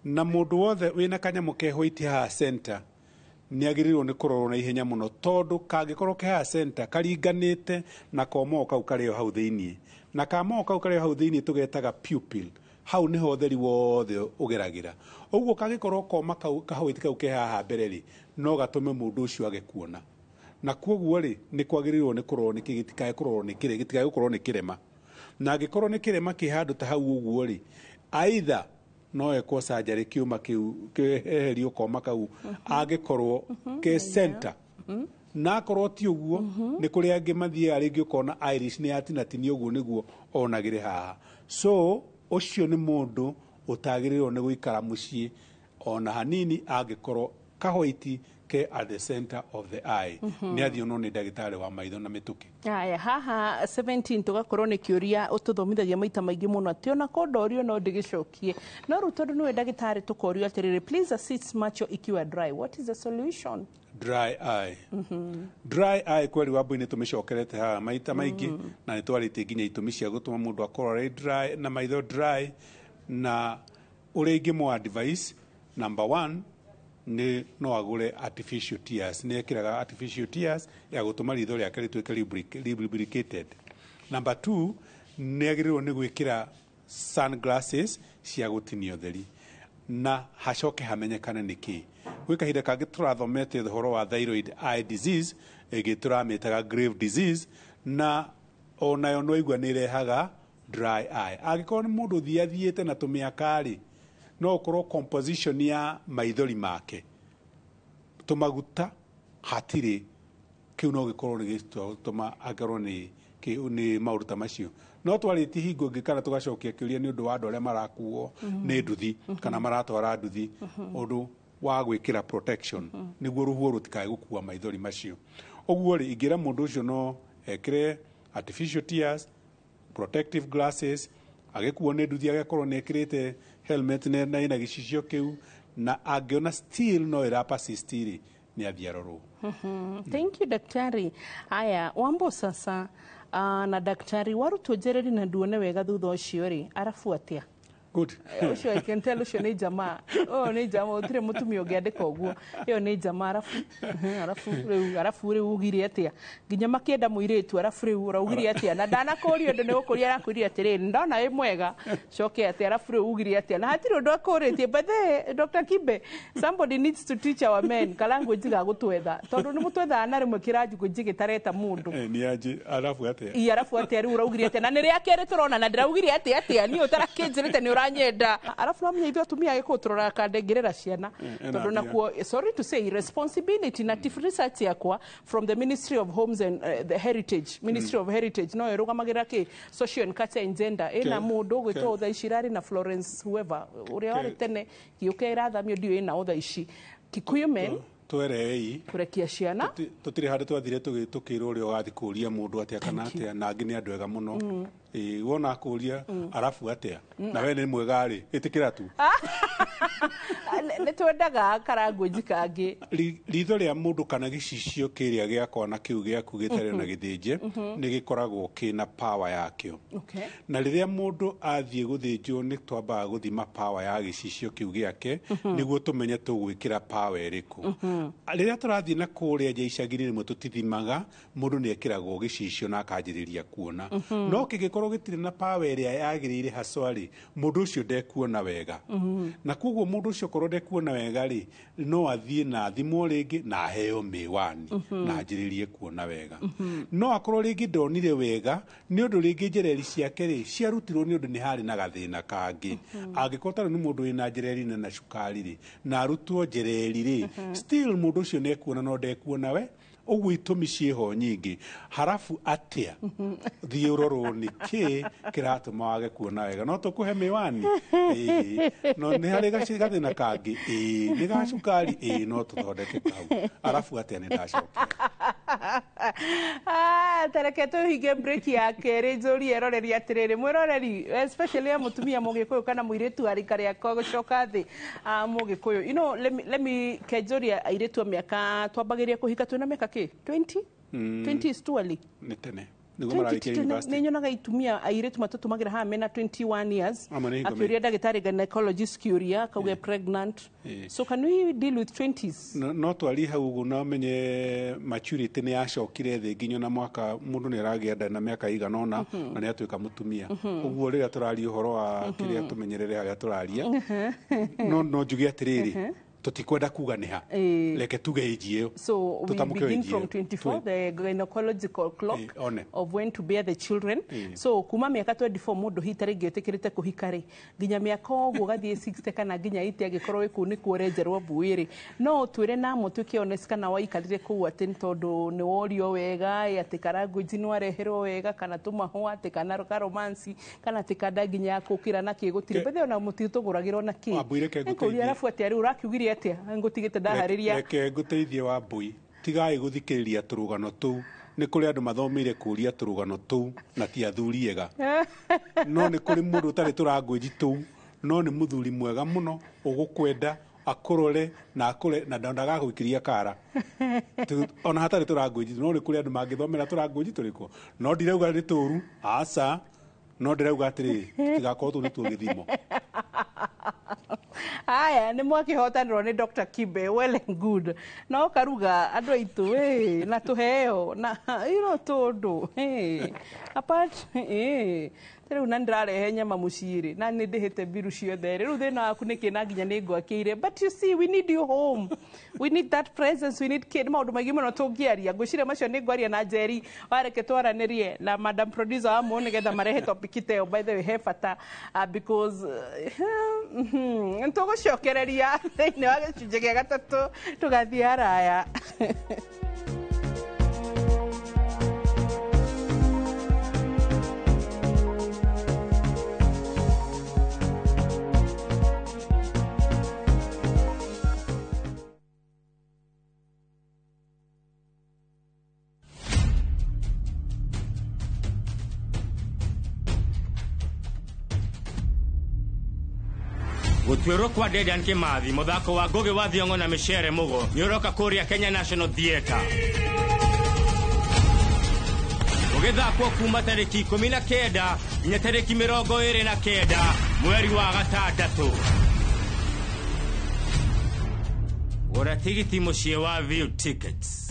Na mũndũ wothe wĩna kanyamũ ke white haha center nĩ agĩrĩirwo nĩ kũrorwo na ihenya mũno, tondũ kangĩkorwo ke haha center karinganĩte na komoo kau karĩ o hau thĩiniĩ, na kamoo kau karĩ o hau thĩiniĩ tũgetaga pupil, hau nĩho ũtheri wothe ũgeragĩra. Ũguo kangĩkorwo koma kau kahwaiti kau ke haha mbere rĩ, no gatũme mũndũ ũcio age kuona. Na koguo rĩ, nĩ kwagĩrĩirwo nĩ kũrorwo nĩkĩ gĩtikae kũrorwo nĩ kĩrĩ gĩtikae gũkorwo nĩ kĩrema. Na angĩkorwo nĩ kĩrema kĩ handũ ta hau ũguo rĩ, aitha no ekwo surgery, kĩũma kĩu kĩeherio, koma kau angĩkorwo ke center. Na akorwo ti ũguo, nĩ kũrĩ angĩ mathiaga rĩngĩ ũkona iris nĩ yatinatinio ũguo nĩguo onagĩre haha. So ũcio nĩ mũndũ ũtagĩrĩirwo nĩ gũikara mũciĩ ona hanini angĩkorwo kahwaiti ke at the center of the eye. Nĩ athiĩ onwo nĩ ndagĩtarĩ wa maitho na mĩtũkĩ. Aya, haha 17 tũgakorwo nĩ kĩũria ũtũthomithagia maita maingĩ mũno, atĩ ona ko ndorio no ndĩgĩcokie, no rĩu tondũ nĩwe ndagĩtarĩ tũkorio atĩrĩrĩ, please assist, macho ikiwa dry, what is the solution? Dry eye. Dry eye, kweri Wambui, nĩ tũmĩcokerete haha maita maingĩ, na nĩ twarĩtie nginya itũmi cia gũtũma mũndũ akorwo arĩ dry na maitho dry, na ũrĩa ingĩmũ advice, number one nĩ no agũre artificial tears, nĩ ekĩraga artificial tears ya gũtũma ritho rĩake rĩtuĩke lubricated. Number two, nĩ agĩrĩirwo nĩ gwĩkĩra sunglasses cia gũtinia ũtheri na hacoke hamenyekane nĩ kĩ. Gwĩ kahinda kangĩ tũrathomete ũhoro wa thyroid eye disease, ĩngĩ tũramĩtaga grave disease, na onayo no igua nĩ ĩrehaga dry eye. Angĩkorwo nĩ mũndũ ũthiathiĩte na tũmĩaka rĩ, no ũkorwo composition ya maithori make tũmaguta hatirĩ, kĩu no gĩkorwo nĩ gĩtũma akorwo nĩ maũndũ ta macio. No twarĩtie hingo ĩngĩ kana tũgacokia kĩũria nĩ ũndũ wa andũ arĩa marakuo nĩ nduthi kana maratwara nduthi, ũndũ wa gwĩkĩra protection nĩguo rũhuho rũtikae gũkua maithori macio. Ũguo rĩ, ingĩra mũndũ ũcio no ekĩre artificial tears, protective glasses, agĩkuo nĩ nduthi agakorwo nĩ ekĩrĩte helmet na ĩna gĩcicio kĩu, na angĩona still no ĩra persist rĩ, Nĩ athiĩ arorwo. Thank you, daktari. Aya, Wambo sasa na daktari warutwo njereri na nduone wega thutha ũcio rĩ, arabu atĩa? Good. Ũcio I can tell ũcio nĩ jamaa. Ũyũ nĩ jamaa, gũtirĩ mũtumia ũngĩandĩka ũguo. Ĩyo nĩ jamaa arabu arabu rĩu arabu rĩu ugire atĩa? Nginya makĩenda mũirĩtu arabu rĩu ũraugire atĩa? Na ndanakũria ũndũ nĩ gũkũria arakwĩrire atĩrĩrĩ, ndona wĩ mwega, coke atĩa arabu rĩu ugire atĩa? Na hatirĩ ũndũ akũrĩtie. But the Dr. Kibe, somebody needs to teach our men kalanguage ga gũtwetha. Tondũ nĩ mũtwethaga na rĩmwe kĩranjungũnji gĩtareta mũndũ. Nĩ anjĩ arabu atĩa? I arabu atĩa rĩu ũraugire atĩa? Na nĩ rĩa kerĩ tũrona na ndĩraugire atĩa atĩa? Niĩ ũtarakĩnjĩrĩte nĩ ũranyenda. Arabu no menya ithuĩ atumia agĩkũyũ tũroraga kandengĩrĩra ciana. Ena Tondũ mbia. Nakuo, sorry to say, responsibility na ti research yakwa from the Ministry of Homes and the Heritage, Ministry of Heritage no ĩrũgamagĩrĩra kĩ social and culture and gender ĩna mũndũ ũgwĩtwo thaa ici irarĩ na Florence whoever ũrĩa warĩ tene gĩũke ĩrathamio ndiũĩ ĩna thaa ici Kikuyu men Twerei kũrekia ciana. Tũtirĩ handũ twathire tũkĩrwo ũrĩa ũgathiĩ kũria mũndũ atĩa kana atĩa, na angĩ nĩ andũ ega mũno. Ĩĩ, wona akũria arabu atĩa na we nĩ mwega rĩ, ĩtĩkĩra tu. Nĩ twendaga karangũnji kangĩ. Ritho rĩa mũndũ kana gĩcicio kĩrĩa gĩakwa na kĩu gĩaku gĩtarĩ na gĩthĩnje nĩ gĩkoragwo kĩna power yakĩo. Na rĩrĩa mũndũ athiĩ gũthĩnjwo nĩ twambaga gũthima power ya gĩcicio kĩu gĩake nĩguo tũmenye tũgwĩkĩra power ĩrĩkũ. Rĩrĩa tũrathiĩ na kũrĩa nja icagi-inĩ rĩmwe tũtithimaga, mũndũ nĩ ekĩragwo gĩcicio na akanjĩrĩria kuona. No kĩngĩkorwo gĩtirĩ na power ĩrĩa yagĩrĩire haswa rĩ, mũndũ ũcio ndekuona wega. Na koguo mũndũ ũcio okorwo ndekuona wega rĩ, no athiĩ na athimwo rĩngĩ na aheo mĩwani na anjĩrĩrie kuona wega. No akorwo rĩngĩ ndonire wega nĩ ũndũ rĩngĩ njereri ciake rĩ ciarutirwo nĩ ũndũ nĩ harĩ na gathĩna kangĩ. Angĩkorwo tarĩu nĩ mũndũ wĩna njereri na cukari rĩ, na arutwo njereri rĩ, still mũndũ ũcio nĩ ekuona no ndekuona we. Ũguo itũmi ciĩho nyingĩ. Harabu atĩa, thiĩ ũrorwo nĩ kĩ kĩratũma wage kuona wega. No tũkũhe mĩwani. Ĩĩ. No nĩ harĩ gathĩna kangĩ. Ĩĩ, nĩ ga cukari. Ĩĩ, no tũthondeke kau. Arabu atĩa, nĩ ndacokia. Ah, tareke tũhinge break ya kerĩ njũrie eroreri atĩrĩrĩ, mwĩroreri especially ya mũtumia mũgĩkũyũ kana mũirĩtu wa rika rĩakwa gũcoka thĩ, mũgĩkũyũ, you know, let me kenjũria airĩtu a mĩaka twambagĩrĩria kũhika twĩna mĩaka kĩ 20. 20 is too early. Nĩ tene nĩguo mararĩkia 20 university. Nĩ nyonaga itumia airĩtu matũtũmagĩra haha mena 21 years Amwe nĩ hingo akĩũria ndagĩtarĩ gynecologist kĩũria akauga pregnant. So can we deal with 20s? No twarie hau ũguo na ũmenye maturity nĩ yacokire thĩ nginya na mwaka mũndũ nĩ aragĩa nda na mĩaka ĩigana ũna na nĩ atuĩka mũtumia. Ũguo rĩrĩa tũraria ũhoro wa kĩrĩa tũmenyerere harĩa tũraria, no njuge atĩrĩrĩ, tũtikwenda kuga nĩ ha. Reke tuge age ĩyo. So we Tũtamũke begin age from ĩyo. 24, the gynecological clock one. of when to bear the children. So kuma mĩaka 24 mũndũ hita rĩngĩ ũtĩkĩrĩte kũhika rĩ, nginya mĩaka ũguo gathiĩ 60 kana nginya 80 angĩkorwo wĩ kũu nĩkuo ũrenjerwo mbuĩ rĩ, no ũtwĩre na mũtuĩke honest kana waikarire kũu atĩ nĩ tondũ nĩ worio wega ĩ, atĩ karangũnji nĩ wareherwo wega kana tũmahũa atĩ kana karomansi kana atĩ kanda nginya ya kũkĩra na kĩ gũtirĩ bethe ona mũtitũgũragĩrwo na kĩ. Wambui, reke Nĩngũria ngũteithie. arabu atĩa rĩu ũrakiugire atĩa ngũtigĩte ndaharĩria. Reke ngũteithie Wambui, tigai gũthikĩrĩria tũrũgano tũu. Nĩ kũrĩ andũ mathomeire kũria tũrũgano tũu na ti athuri ega. No nĩ kũrĩ mũndũ ũtarĩ tũrangũnji tũu no nĩ mũthuri mwega mũno ũgũkwenda akũrore na akũre na ndagagũikĩria kara. Ona hatarĩ tũrangũnji, no nĩ kũrĩ andũ mangĩthomera tũrangũnji tũrĩkũ. No ndirauga nĩ tũru, aca, no ndĩrauga atĩrĩrĩ, tũtigakorwo tũu nĩtuo gĩthimo. Haya, nĩ mwakĩhotanĩrwo nĩ Dr. Kibe, well and good. No karuga andũ aitũ ĩ, na tũheo na you know tũndũ ĩ, apart ĩ rĩu na ndĩrarehe nyama mũciĩ rĩ, na nĩ ndĩhĩte mbiru ciothe rĩ, rĩu thĩna waku nĩkĩ na nginya nĩ ngwakĩire. But you see, we need you home, we need that presence, we need kid. Maũndũ maingĩ mũno tũngĩaria, ngwĩciria macio nĩ ngwaria na Njeri wareke twaranĩrie na madam producer wa mo nĩgetha marehe topic ta ĩyo. By the way, he bata because tũgũcokereria thĩinĩ wa gĩcunjĩ gĩa gatatũ tũgathiĩ haraya. Gũtuĩrwo kwa Dedan Kimathi, mũthako wa Ngugi wa Thiong'o na Micere Mugo nĩũroka kũrĩa Kenya National Theatre. Ũgĩthakwo kuma tarĩki 19 nginya tarĩki 29 mweri wa gatandatũ. Gũra tigiti mũciĩ wa View Tickets.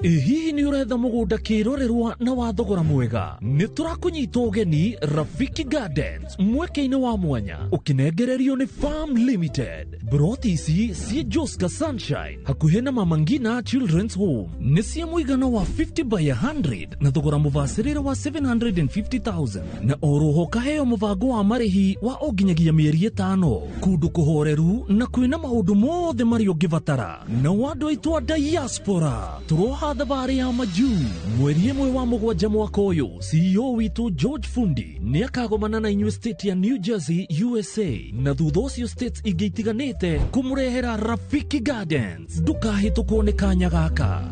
Hihi nĩ ũretha mũgũnda kĩrorerwa na wa thogora mwega? Nĩ tũrakũnyita ũgeni Rafiki Gardens mweke-inĩ wa mwanya ũkĩnengererio nĩ Farm Limited. Broti ici ciĩ Joska Sunshine hakuhĩ na Mama Ngina Children's Home nĩ cia mũigana wa 50 by 100 na thogora mũbacĩrĩre wa 750,000 na oroho kaheo mũbango wa marĩhi wa o nginyagia mĩeri 5 kũndũ kũhoreru na kwĩna maũndũ mothe marĩa ũngĩbatara. Na andũ aitũ a diaspora tũroha thabarĩ ya majuu mweri 1 wa 7 mwaka ũyũ. CEO witũ George Fundi nĩ akagomana na inyuĩ state ya New Jersey USA na thutha ũcio states ingĩ itiganĩte kũmũrehera Rafiki Gardens. Ndũkahĩtũkwo nĩ kanya gaka.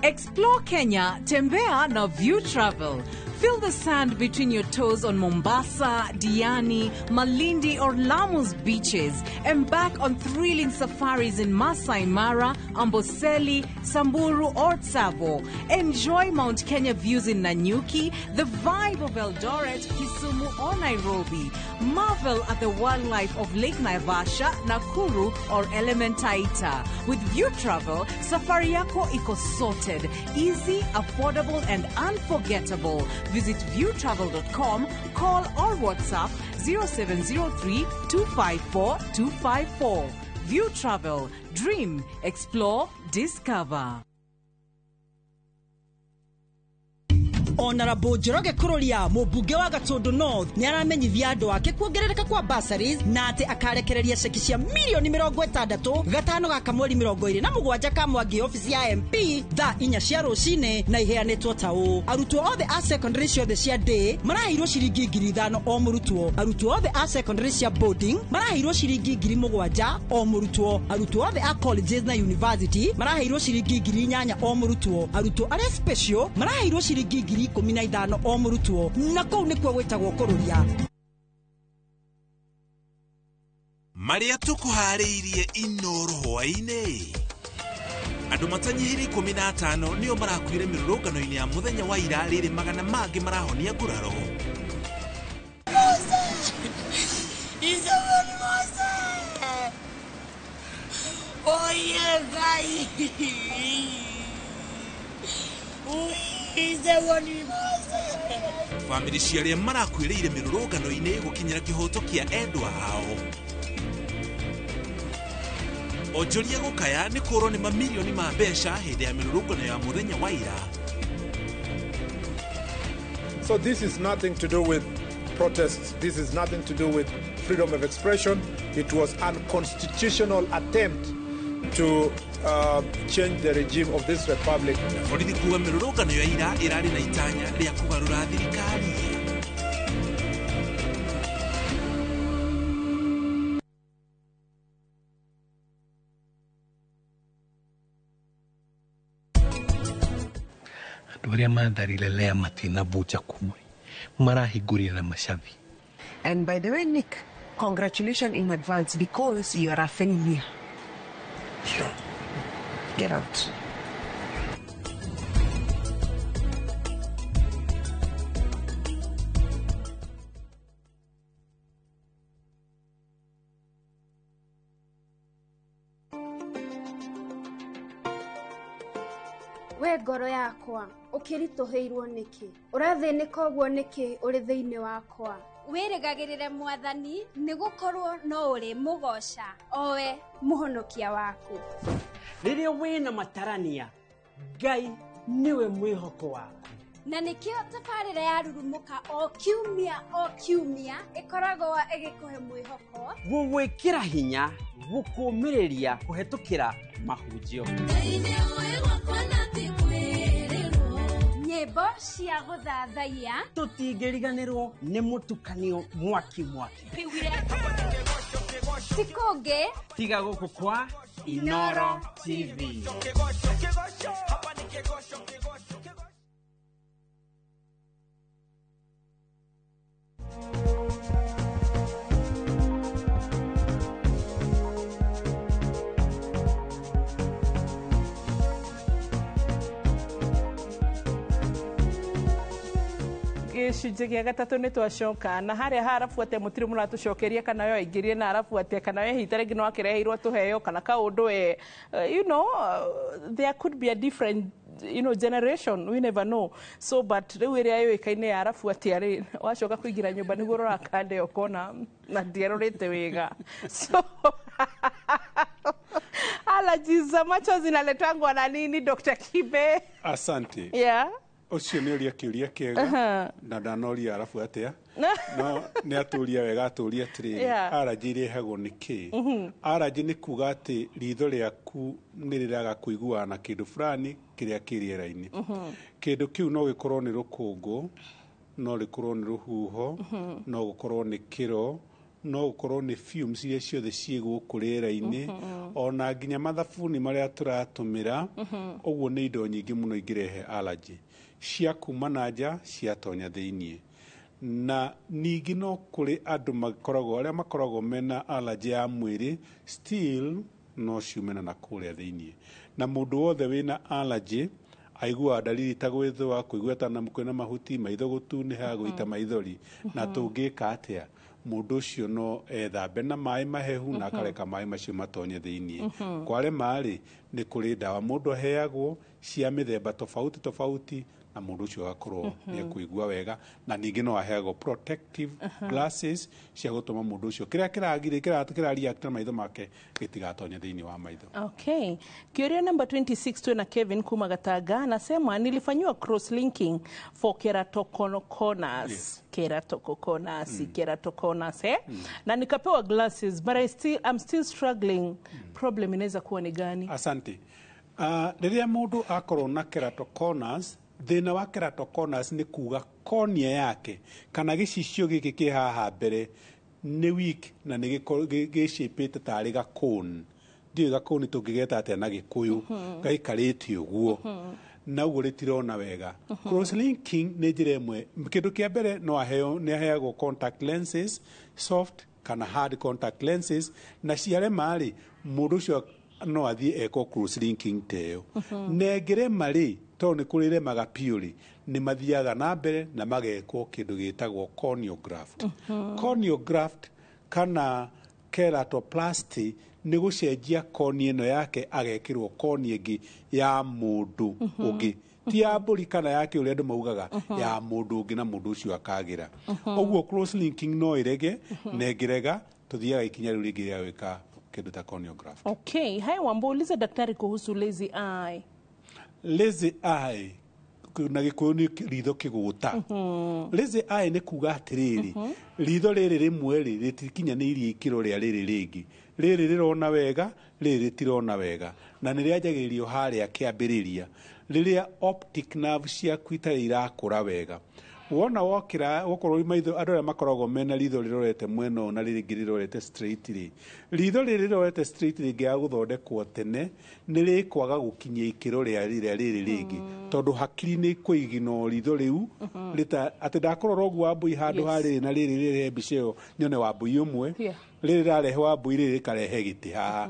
Explore Kenya, tembea na View Travel. Feel the sand between your toes on Mombasa, Diani, Malindi or Lamu's beaches. Embark on thrilling safaris in Masai Mara, Amboseli, Samburu or Tsavo. Enjoy Mount Kenya views in Nanyuki, the vibe of Eldoret, Kisumu or Nairobi. Marvel at the wildlife of Lake Naivasha, Nakuru or Elementaita. With View Travel, safari yako iko sorted. Easy, affordable and unforgettable. Visit viewtravel.com, call or WhatsApp 0703 254 254. View Travel. Dream, explore, discover. Honorable Njoroge Kururia mũmbunge wa Gatundu North nĩ aramenyithia andũ ake kuongerereka kwa bursaries na atĩ akarekereria ceki cia mirioni 60 gatano gaka mweri 27 ka Mwangi office ya MP thaa 4 cia rũcinĩ na iheanĩtwo ta ũũ. Arutwo othe a secondary ciothe cia day maraheirwo ciringi 5,000 o mũrutwo. Arutwo othe a secondary cia boarding maraheirwo ciringi 7,000 o mũrutwo. Arutwo othe a colleges na university maraheirwo ciringi 8,000 o mũrutwo. Arutwo arĩa special maraheirwo ciringi 15,000 o mũrutwo. Na kũu nĩkuo gwĩtagwo kũrũria. Marĩa tũkũharĩirie Inoro hwaĩ-inĩ. Andũ matanyihĩire 15 nĩo marakuire mĩrũrũngano-inĩ ya mũthenya wa ira rĩrĩ magana mangĩ marahonia nguraro. Bamĩrĩ cia arĩa marakuĩrĩire mĩrũrũngano-inĩ gũkinyĩra kĩhoto kĩa endwa ao. Onjoria gũkaya nĩ kũrwo nĩ mamirioni ma mbeca hĩndĩ ya mĩrũrũngano ya mũthenya wa ira. So this is nothing to do with protests. This is nothing to do with freedom of expression. It was unconstitutional attempt to change the regime of this republic. Borithi kuga mĩrũrũngano ya ira ĩrarĩ na itanya rĩa kũgarũra thirikari. Andũ arĩa matharire lea matinabunja kumwe marahingũrire na macabi. And by the way, Nick, congratulations in advance because you are a failure. Get out. We ngoro yakwa ũkĩritũhĩirwo nĩkĩ? Ũrathĩnĩka ũguo nĩkĩ ũrĩ thĩinĩ wakwa? Wĩrĩgagĩrĩre mwathani nĩgũkorwo no ũrĩ mũgoca owe mũhonokia waku. Rĩrĩa wĩna matarania Ngai nĩwe mwĩhoko waku. Na nĩkĩo tabarĩra ya Rurumũka o kiumia ĩkoragwo ĩgĩkũhe mwĩhoko, gũgwĩkĩra hinya, gũkũmĩrĩria kũhetũkĩra mahunjio, nyĩmbo cia gũthathaiya, tũtingĩriganĩrwo nĩ mũtukanio mwaki mwaki ti kũngĩ tiga gũkũ kwa Inoro TV. Gĩcunjĩ gĩa gatatũ nĩ twacoka na harĩa harabu atĩa mũtirĩ mũratũcokeria kana yo aingĩrie na arabu atĩa kana yo hita rĩngĩ no akĩreheirwo tũheo kana kaũndũ e you know there could be a different generation, we never know. So but rĩu ĩrĩa yũĩkaine ya arabu atĩa rĩ, wacoka kũingĩra nyũmba nĩguo ũrora kande ũkona na ndiarorĩte wega. So allergies za macho zinaletangwa na nini, Dr. Kibe? Asante. Yeah. Ũcio nĩ ũria kĩũria kĩega na ndanoria arabu atĩa, no nĩ atũria wega, atũria atĩrĩrĩ, allergy irehagwo nĩ kĩ? Allergy nĩ kuga atĩ ritho rĩaku nĩ rĩraga kũiguana na kĩndũ fulani kĩrĩa kĩ rĩera-inĩ. Kĩndũ kĩu no gĩkorwo nĩ rũkũngũ, no rĩkorwo nĩ rũhuho, no gũkorwo nĩ kĩro, no gũkorwo nĩ fumes iria ciothe ciĩ gũkũ rĩera-inĩ, ona nginya mathabuni marĩa tũratũmĩra. Ũguo nĩ indo nyingĩ mũno ingĩrehe allergy cia kuma na nja ciatonya thĩiniĩ. Na ningĩ no kũrĩ andũ makoragwo arĩa makoragwo mena allergy ya mwĩrĩ, still no ciumena na kũrĩa thĩiniĩ. Na mũndũ wothe wĩna allergy aiguaga ndariri ta gwĩthũa, kũigua ta kwĩna mahuti, maitho gũtunĩha, gũita maithori. Na tũngĩka atĩa? Mũndũ ũcio no ethambe na maĩ mahehu na akareka maĩ macio matonye thĩiniĩ. Kwarema rĩ, nĩ kũrĩ ndawa mũndũ aheagwo cia mĩthemba tofauti tofauti, na mũndũ ũcio agakorwo nĩ ekũigua wega. Na ningĩ no aheagwo protective glasses cia gũtũma mũndũ ũcio kĩrĩa kĩragirĩ kĩra react na maitho make gĩtigatonye thĩinĩ wa maitho. Okay. Kĩũria number 26, twina Kevin kuma Gatanga, anasema nilifanyiwa cross linking for keratoconus. Keratoconus, keratoconus, eh? Na nikapewa glasses, but I'm still struggling. Problem inaweza kuwa ni gani? Asante. Rĩrĩa mũndũ akorwo na keratoconus, thĩna wa keratoconus nĩ kuga cornea yake kana gĩcicio gĩkĩ kĩ haha mbere nĩ weak na nĩ gĩcĩpĩte tarĩ gakoni. Ndiũĩ gakoni tũngĩgeta atĩa na Gĩkũyũ, gaikarĩte ũguo na ũguo rĩtirona wega. Cross linking nĩ njĩra ĩmwe. Kĩndũ kĩa mbere, no aheo, nĩ aheagwo contact lenses, soft kana hard contact lenses, na ciarema rĩ, mũndũ ũcio no athiĩ ekwo cross linking ta ĩyo. Na ĩngĩrema rĩ, tondũ nĩ kũrĩ remaga biũ rĩ, nĩ mathiaga na mbere na magekwo kĩndũ gĩtagwo corneal graft. Corneal graft kana keratoplasty nĩ gũcenjia cornea ĩno yake, agekĩrwo cornea ĩngĩ ya mũndũ ũngĩ, ti ya mbũri kana ya kĩ ũrĩa andũ maugaga, ya mũndũ ũngĩ, na mũndũ ũcio akagĩra. Ũguo cross linking no ĩrege, na ĩngĩrega tũthiaga ikinya rĩu rĩngĩ rĩa gwĩka kĩndũ ta corneal graft. Okay. Haya Wambo, uliza daktari kuhusu lazy eye. Lazy eye na Gĩkũyũ nĩ ritho kĩgũta. Lazy eye nĩ kuga atĩrĩrĩ, ritho rĩrĩ rĩmwe rĩ rĩtikinyanĩirie ikĩro rĩa rĩrĩ rĩngĩ. Rĩrĩ rĩrona wega, rĩrĩ rĩtirona wega, na nĩ rĩanjagĩrĩrio harĩa kĩambĩrĩria rĩrĩa optic nerve ciaku itarĩ irakũra wega. Wona wokĩra gũkorwo maitho, andũ arĩa makoragwo mena ritho rĩrorete mwena ũyũ na rĩrĩ rĩrorete straight rĩ, ritho rĩrĩ rĩrorete straight rĩngĩaga gũthondekwo tene, nĩ rĩkwaga gũkinyia ikĩro rĩa rĩrĩa rĩrĩ rĩngĩ, tondũ hakiri nĩ kũigino ritho rĩu rĩta atĩ ndakũrora ũguo Wambui handũ ha rĩrĩ na rĩrĩ rĩrehe mbica ĩyo nyone Wambui ũmwe, rĩrĩ rĩrarehe Wambui, rĩrĩ rĩkarehe gĩtĩ haha.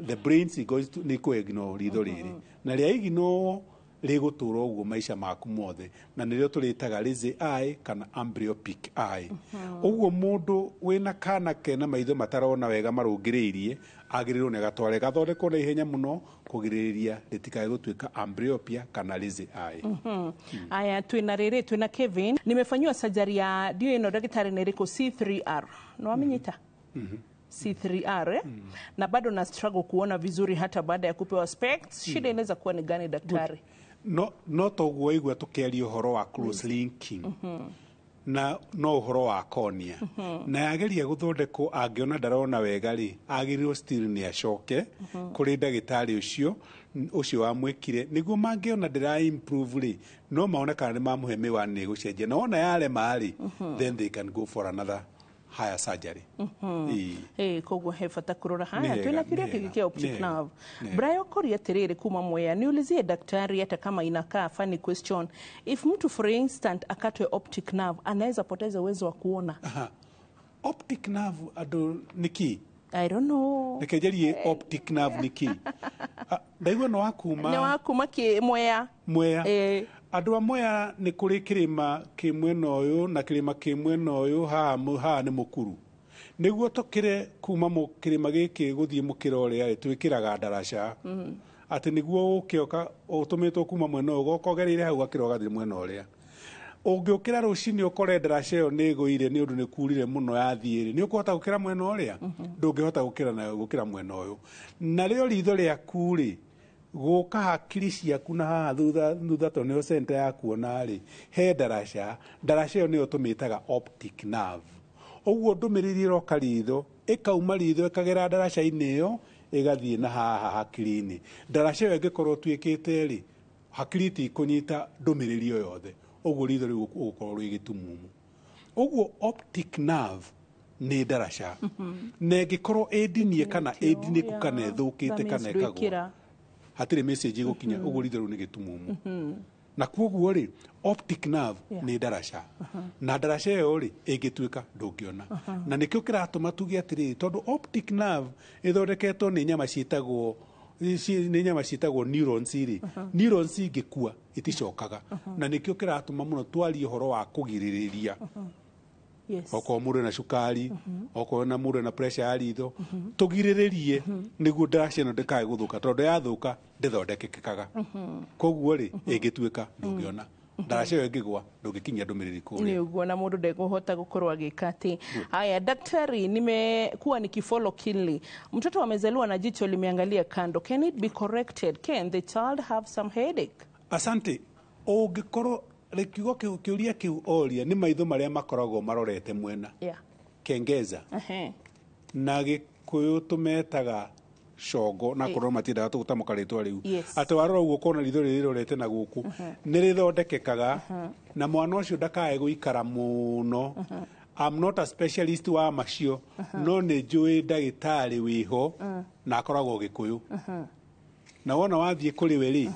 The brain goes to nĩ kũignore ritho rĩrĩ, na rĩa ignore rĩgũtũra ũguo maica maku mothe, na nĩrĩo tũrĩtaga lazy eye kana amblyopic eye. Ũguo mũndũ wĩna kana kena maitho matarona wega marũngĩrĩirie agĩrĩirwo nĩ agatware gathondekwo na ihenya mũno kũgirĩrĩria rĩtikae gũtuĩka amblyopia kana lazy eye. Aya, twina rĩrĩ, twina Kevin, nimefanyiwa surgery ya ndio ĩno, ndagĩtarĩ nĩ ĩrĩkũ? C3R no wamenyita C3R, eh? Na bado na struggle kuona vizuri hata baada ya kupewa specs. Shida inaweza kuwa ni gani, daktari? No toguo waigua tũkĩaria ũhoro wa cross linking na no ũhoro wa cornea, na yageria gũthondekwo angĩona ndarona wega rĩ, agĩrĩirwo still nĩ acoke kũrĩ ndagĩtarĩ ũcio wamwĩkire, nĩguo mangĩona ndĩra improve rĩ, no maone kana nĩ mamũhe mĩwani nĩ ĩgũcenjia, na wona yarema rĩ, then they can go for another Higher surgery. Ĩĩ. Ĩĩ, koguo he bata kũrora Nĩ haya hega, twĩna kĩũria nĩ kĩngĩ hega, kĩa optic nĩ hega, nerve. nĩ hega. Brayo Koria atĩrĩrĩ kuma Mwea, niulizie daktari, hata kama inakaa funny question, if mtu for instant akatwe optic nerve anaweza poteza uwezo wa kuona? Aha. Optic nerve andũ nĩ kĩ? I don't know. Reke njarie optic nerve nĩ kĩ. Ah, ndaigua nĩ wa kuma Nĩ wa kuma kĩ Mwea. Mwea. Ĩĩ. Andũ a Mwea nĩ kũrĩ kĩrĩma kĩ mwena ũyũ na kĩrĩma kĩ mwena ũyũ, haha haha nĩ mũkuru. Nĩguo tũkĩre kuma kĩrĩma gĩkĩ gũthiĩ mũkĩra ũrĩa rĩ, twĩkĩraga ndaraca atĩ nĩguo ũke ũtũmĩtwo kuma mwena ũyũ ũgoka ũgereire hau ũgakĩra ũgathiĩ mwena ũrĩa. Ũngĩũkĩra rũcinĩ ũkore ndaraca ĩyo nĩ ĩgũire nĩ ũndũ nĩ kurire mũno yathiĩ rĩ, nĩ ũkũhota gũkĩra mwena ũrĩa? Ndũngĩhota gũkĩra nayo gũkĩra mwena ũyũ. Narĩo ritho rĩaku rĩ, gũka hakiri ciaku na haha thutha thutha tondũ nĩyo center ya kuona rĩ, he ndaraca. Ndaraca ĩyo nĩyo tũmĩtaga optic nerve. Ũguo ndũmĩrĩri ĩroka ritho, ĩkauma ritho ĩkagera ndaraca-inĩ ĩyo ĩgathiĩ na haha hakiri-inĩ. Ndaraca ĩyo ĩngĩkorwo ĩtuĩkĩte rĩ, hakiri itikũnyita ndũmĩrĩri o yothe, ũguo ritho rĩu ũgũkorwo rwĩ gĩtumumu. Ũguo optic nerve nĩ ndaraca, na ĩngĩkorwo ĩndinie kana ĩndinĩku kana ĩthũkĩte kana ĩkagũa, hatirĩ message ĩgũkinya, ũguo ritho rĩu nĩ gĩtumumu. Na koguo rĩ, optic nerve nĩ ndaraca, na ndaraca ĩyo rĩ ĩngĩtuĩka ndũngĩona. Na nĩkĩo kĩratũma tuge atĩrĩrĩ, tondũ optic nerve ĩthondeketwo nĩ nyama ciĩtagwo nĩ nyama ciĩtagwo neurons rĩ, neurons ingĩkua iticokaga. Na nĩkĩo kĩratũma mũno twarie ũhoro wa kũgirĩrĩria. Okorwo mũndũ ena cukari, okorwo na mũndũ ena pressure ya ritho, tũgirĩrĩrie nĩguo ndaraca ĩno ndĩkae gũthũka, tondũ yathũka ndĩthondekekaga. Koguo rĩ, ĩngĩtuĩka ndũngĩona, ndaraca ĩyo ĩngĩgwa ndũngĩkinyia ndũmĩrĩri kũrĩa. Nĩ ũguo, na mũndũ ndekũhota gũkorwo agĩka atĩ. Haya, daktari, nimekuwa nikifollow keenly, mtoto amezaliwa na jicho limeangalia kando, can it be corrected? Can the child have some headache? Asante. Ũngĩkorwo kiugo kĩu, kĩũria kĩu oria nĩ maitho marĩa makoragwo marorete mwena, kengeza, na Gĩkũyũ tũmetaga congo, na korwo matiendaga tũgũtamũka rĩtwa rĩu. Atĩ warora ũguo ũkona ritho rĩrĩ rĩrorete na gũkũ, nĩ rĩthondekekaga na mwana ũcio ndakae gũikara mũno. I'm not a specialist wa macio, no nĩ njũĩ ndagĩtarĩ wĩho na akoragwo Gĩkũyũ, na wona wathiĩ kũrĩ we rĩ,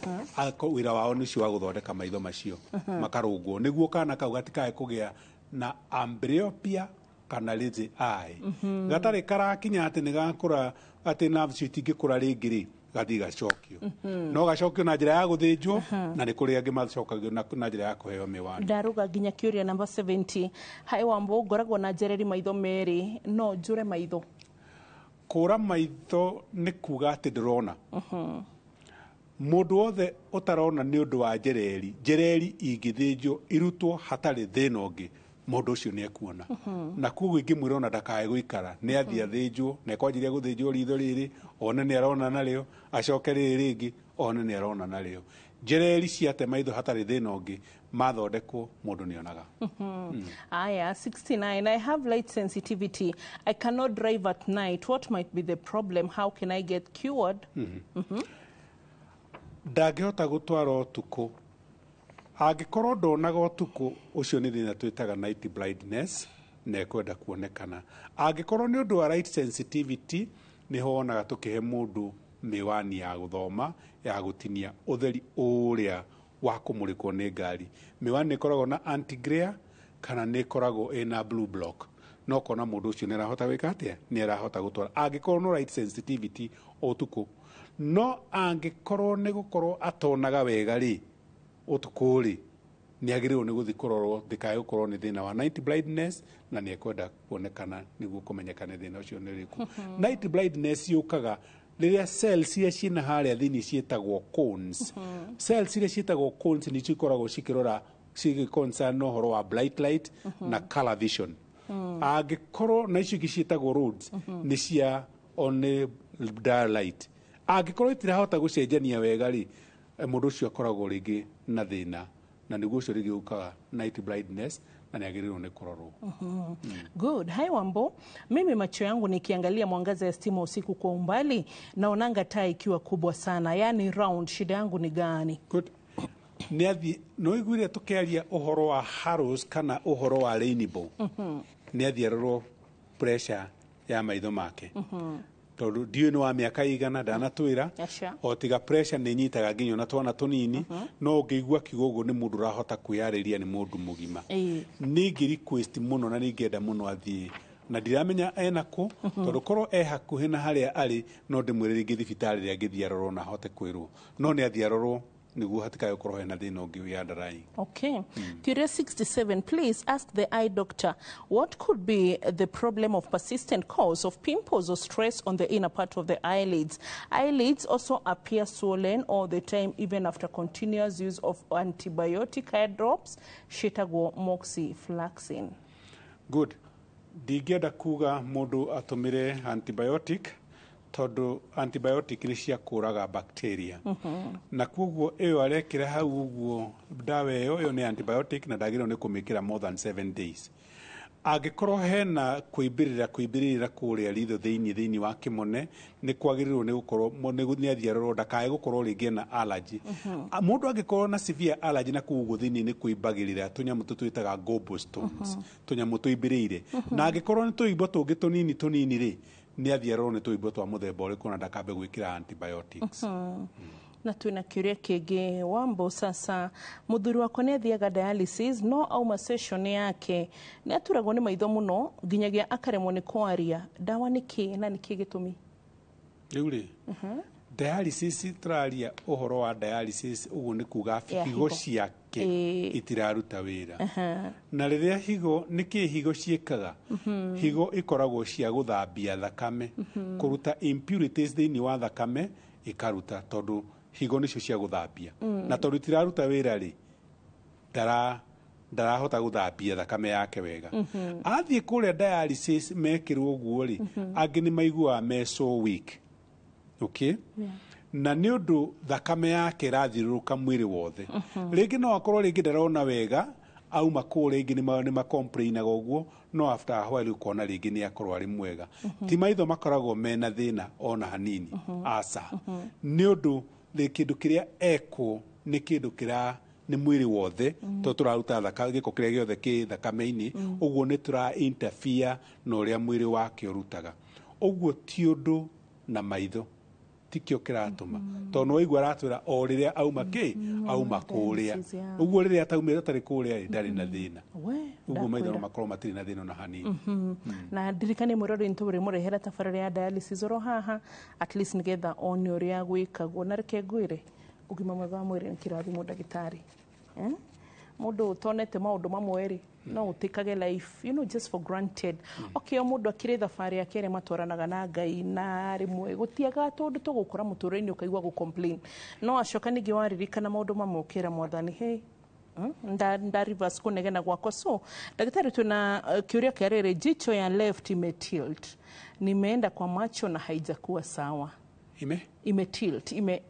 wĩra wao nĩ ũcio wa gũthondeka maitho macio makarũngwo nĩguo kana kau gatikae kũgĩa na amblyopia kana lazy eye. Gatarĩ karakinya atĩ nĩ gakũra, atĩ nerves icio itingĩkũra rĩngĩ rĩ, gathiĩ gacokio. No gacokio na njĩra ya gũthĩnjwo, na nĩ kũrĩ angĩ macokagio na njĩra ya kũheo mĩwani. Ndaruga nginya kĩũria namba 70. Hi Wambo, ngoragwo na njereri maitho merĩ, no njũre maitho? Kũra maitho nĩ kuga atĩ ndũrona. Mũndũ wothe ũtarona nĩ ũndũ wa njereri, njereri ingĩthĩnjwo irutwo hatarĩ thĩna ũngĩ, mũndũ ũcio nĩ ekuona. Na koguo ingĩmwĩra ona ndakae gũikara, nĩ athiĩ athĩnjwo, na ekwanjĩria gũthĩnjwo ritho rĩrĩ, one nĩ arona narĩo, acoke rĩrĩ rĩngĩ, one nĩ arona narĩo. Njereri ciate maitho hatarĩ thĩna ũngĩ, mathondekwo mũndũ nĩ onaga. Aya, 69. I have light sensitivity. I cannot drive at night. What might be the problem? How can I get cured? Ndangĩhota gũtwara ũtukũ. Angĩkorwo ndonaga ũtukũ, ũcio nĩ thĩna twĩtaga night blindness, na ĩkwenda kuonekana. Angĩkorwo nĩ ũndũ wa light sensitivity, nĩho wonaga tũkĩhe mũndũ mĩwani ya gũthoma ya gũtinia ũtheri ũrĩa wa kũmũrĩkwo nĩ ngari. Mĩwani nĩ ĩkoragwo na anti glare kana nĩ ĩkoragwo ĩna blue block, no kona mũndũ ũcio nĩ arahota gwĩka atĩa, nĩ arahota gũtwara angĩkorwo no light sensitivity ũtukũ. No angĩkorwo nĩ gũkorwo atonaga wega rĩ, ũtukũ rĩ, nĩ agĩrĩirwo nĩ gũthiĩ kũrorwo ndĩkae gũkorwo nĩ thĩna wa night blindness, na nĩ ekwenda kuonekana nĩguo kũmenyekane thĩna ũcio nĩ ũrĩkũ. Night blindness yũkaga rĩrĩa cells iria ciĩna harĩa thĩinĩ ciĩtagwo cones. Cells iria ciĩtagwo cones nĩcio ikoragwo cikĩrora cigĩconcern na ũhoro wa bright light na color vision. Angĩkorwo na icio ingĩ ciĩtagwo rods nĩ cia one dull light. Angĩkorwo itirahota gũcenjania wega rĩ, mũndũ ũcio akoragwo rĩngĩ na thĩna, na nĩguo ũcio rĩngĩ ũkaga night blindness, na nĩ agĩrĩirwo nĩ kũrorwo. Good. Hi Wambo, mimi macho yangu nikiangalia mwangaza ya stima usiku kwa umbali naonanga taa ikiwa kubwa sana, yani round. Shida yangu ni gani? Good. Nĩ athiĩ no iguire tũkĩaria ũhoro wa halos kana ũhoro wa rainbow. Nĩ athiĩ arorwo Pressure ya maitho make, tondũ ndiũĩ nĩ wa mĩaka igana ndanatwĩra. Aca. O tiga pressure nĩ nyitaga nginya ona twana tũnini, no ũngĩigua kiugo ũguo nĩ mũndũ ũrahota kwĩyarĩria, nĩ mũndũ mũgima. Nĩ ingĩ request mũno na nĩ ingĩenda mũno athiĩ, na ndiramenya ena kũ, tondũ korwo e hakuhĩ na harĩa arĩ no ndĩmwĩre rĩngĩ thibitarĩ ĩrĩa angĩthiĩ arorwo na ahote kwĩrwo, no nĩ athiĩ arorwo nĩguo hatikae gũkorwo hena thĩna ũngĩ wĩ underlying. Okay. Curious 67, please ask the eye doctor what could be the problem of persistent cause of pimples or stress on the inner part of the eyelids. Eyelids also appear swollen all the time, even after continuous use of antibiotic eye drops, ciĩtagwo moxifloxacin. Good. Ndingĩenda kuga mũndũ atũmĩre antibiotic, tondũ antibiotic nĩ cia kũraga bacteria, na koguo ĩyo arekĩra hau ũguo ndawa ĩyo nĩ antibiotic na ndagĩrĩirwo nĩ kũmĩkĩra more than 7 days. Angĩkorwo hena kũimbĩrĩra kũrĩa ritho thĩinĩ wa kĩmone, nĩ kwagĩrĩirwo nĩ gũkorwo nĩ athiĩ arorwo ndakae gũkorwo rĩngĩ ena allergy. Mũndũ angĩkorwo na severe allergy na kũu ũguo thĩinĩ nĩ kũimbagĩrĩra tũnyamũ tũ twĩtaga gobstones, tũnyamũ tũimbĩrĩire, na angĩkorwo nĩ tũimbo tũngĩ tũnini tũnini rĩ, nĩ athiĩ arorwo nĩ tũimbo twa mũthemba ũrĩkũ na ndakambe gwĩkĩra antibiotics. Na twĩna kĩũria kĩngĩ, Wambo. Sasa mũthuri wakwa nĩ athiaga dialysis, no auma session yake nĩ aturagwo nĩ maitho mũno nginyagia akaremwo nĩ kwaria. Ndawa nĩ kĩ na nĩ kĩ gĩtũmi? Rĩu rĩ, dialysis, tũraria ũhoro wa dialysis, ũguo nĩ kuga Ya higo higo. ciake itiraruta wĩra. Na rĩrĩa higo, nĩ kĩ higo ciĩkaga? Higo ikoragwo cia gũthambia thakame, kũruta impurities thĩinĩ wa thakame, ĩkaruta, tondũ higo nĩcio cia gũthambia. Na tondũ itiraruta wĩra rĩ, ndarahota gũthambia thakame yake wega. Athiĩ kũrĩa dialysis mekĩrwo ũguo rĩ, angĩ nĩ maiguaga me so weak, okay? Na nĩ ũndũ thakame yake ĩrathiũrũrũka mwĩrĩ wothe. Rĩngĩ no akorwo rĩngĩ ndarona wega auma kũu, rĩngĩ nĩ macomplainaga ũguo, no after a while ũkona rĩngĩ nĩ akorwo arĩ mwega. Ti maitho makoragwo mena thĩna ona hanini, aca. Nĩ ũndũ kĩndũ kĩrĩa ekwo nĩ kĩndũ kĩra nĩ mwĩrĩ wothe, tondũ tũraruta gĩko kĩrĩa gĩothe kĩ thakame-inĩ. Ũguo nĩ tũra interfere na ũrĩa mwĩrĩ wake ũrutaga. Ũguo ti ũndũ na maitho tikĩo kĩratũma, tondũ nĩ waigua aratwĩra o rĩrĩa auma kĩ auma kũrĩa. Dialysis, yeah. Ũguo rĩrĩa ataumĩte atarĩ kũrĩa rĩ, ndarĩ na thĩna. We, Ũguo maitho no ndakwĩra. makorwo matirĩ na thĩna ona hanini. Na ndirikanie mwĩrori nĩ tũrĩmũrehera tabarĩra ya dialysis oro haha, at least nĩgetha one ũrĩa gwĩkagwo. Na reke ngwĩre, ũgima mwega wa mwĩrĩ nĩ kĩrathimo, ndagĩtarĩ. Eh? Mũndũ ũtonete maũndũ mamwe rĩ, no ũtĩkage life just for granted. Okay, o mũndũ akĩrĩ thabarĩ yake ĩrĩa matwaranaga na Ngai, na rĩmwe gũtiagaga tũndũ tũgũkora mũtũrĩre-inĩ ũkaigua gũ complain, no acoka ningĩ waririkana maũndũ mamwe ũkĩra Mwathani, hey, nda reverse kũnegena gwakwa. So ndagĩtarĩ, twĩna kĩũria kĩa rĩrĩ: jicho ya left imetilt, nimeenda kwa macho na haijakuwa sawa. Ime? Imetilt, ime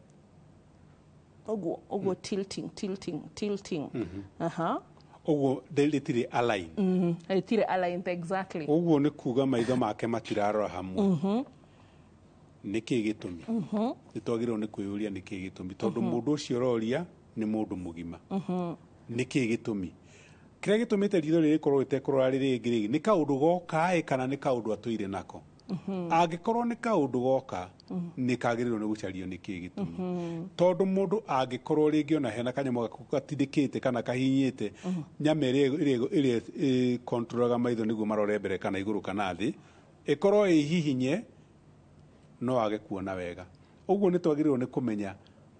ũguo ũguo, tilting, tilting, tilting. Aha. Ũguo rĩtirĩ align. Ĩtirĩ aligned, exactly. Ũguo nĩ kuga maitho make matirarora hamwe. Nĩ kĩ gĩtũmi? Nĩ twagĩrĩirwo nĩ kwĩyũria nĩ kĩ gĩtũmi, tondũ mũndũ ũcio ũroria nĩ mũndũ mũgima. Nĩ kĩ gĩtũmi kĩrĩa gĩtũmĩte ritho rĩrĩ rĩkorwo rĩtekũrora rĩrĩ rĩngĩ rĩngĩ? Nĩ kaũndũ goka ĩ, kana nĩ kaũndũ atũire nako? Angĩkorwo nĩ kaũndũ goka, nĩ kagĩrĩirwo nĩ gũcario nĩ kĩ gĩtũmi, tondũ mũndũ angĩkorwo rĩngĩ ona hena kanyamũ gaku gatindĩkĩte kana kahinyĩte nyama ĩrĩa ĩkontrolaga maitho nĩguo marore mbere kana igũrũ kana thĩ, ĩkorwo ĩ hihinye, no age kuona wega. Ũguo nĩ twagĩrĩirwo nĩ kũmenya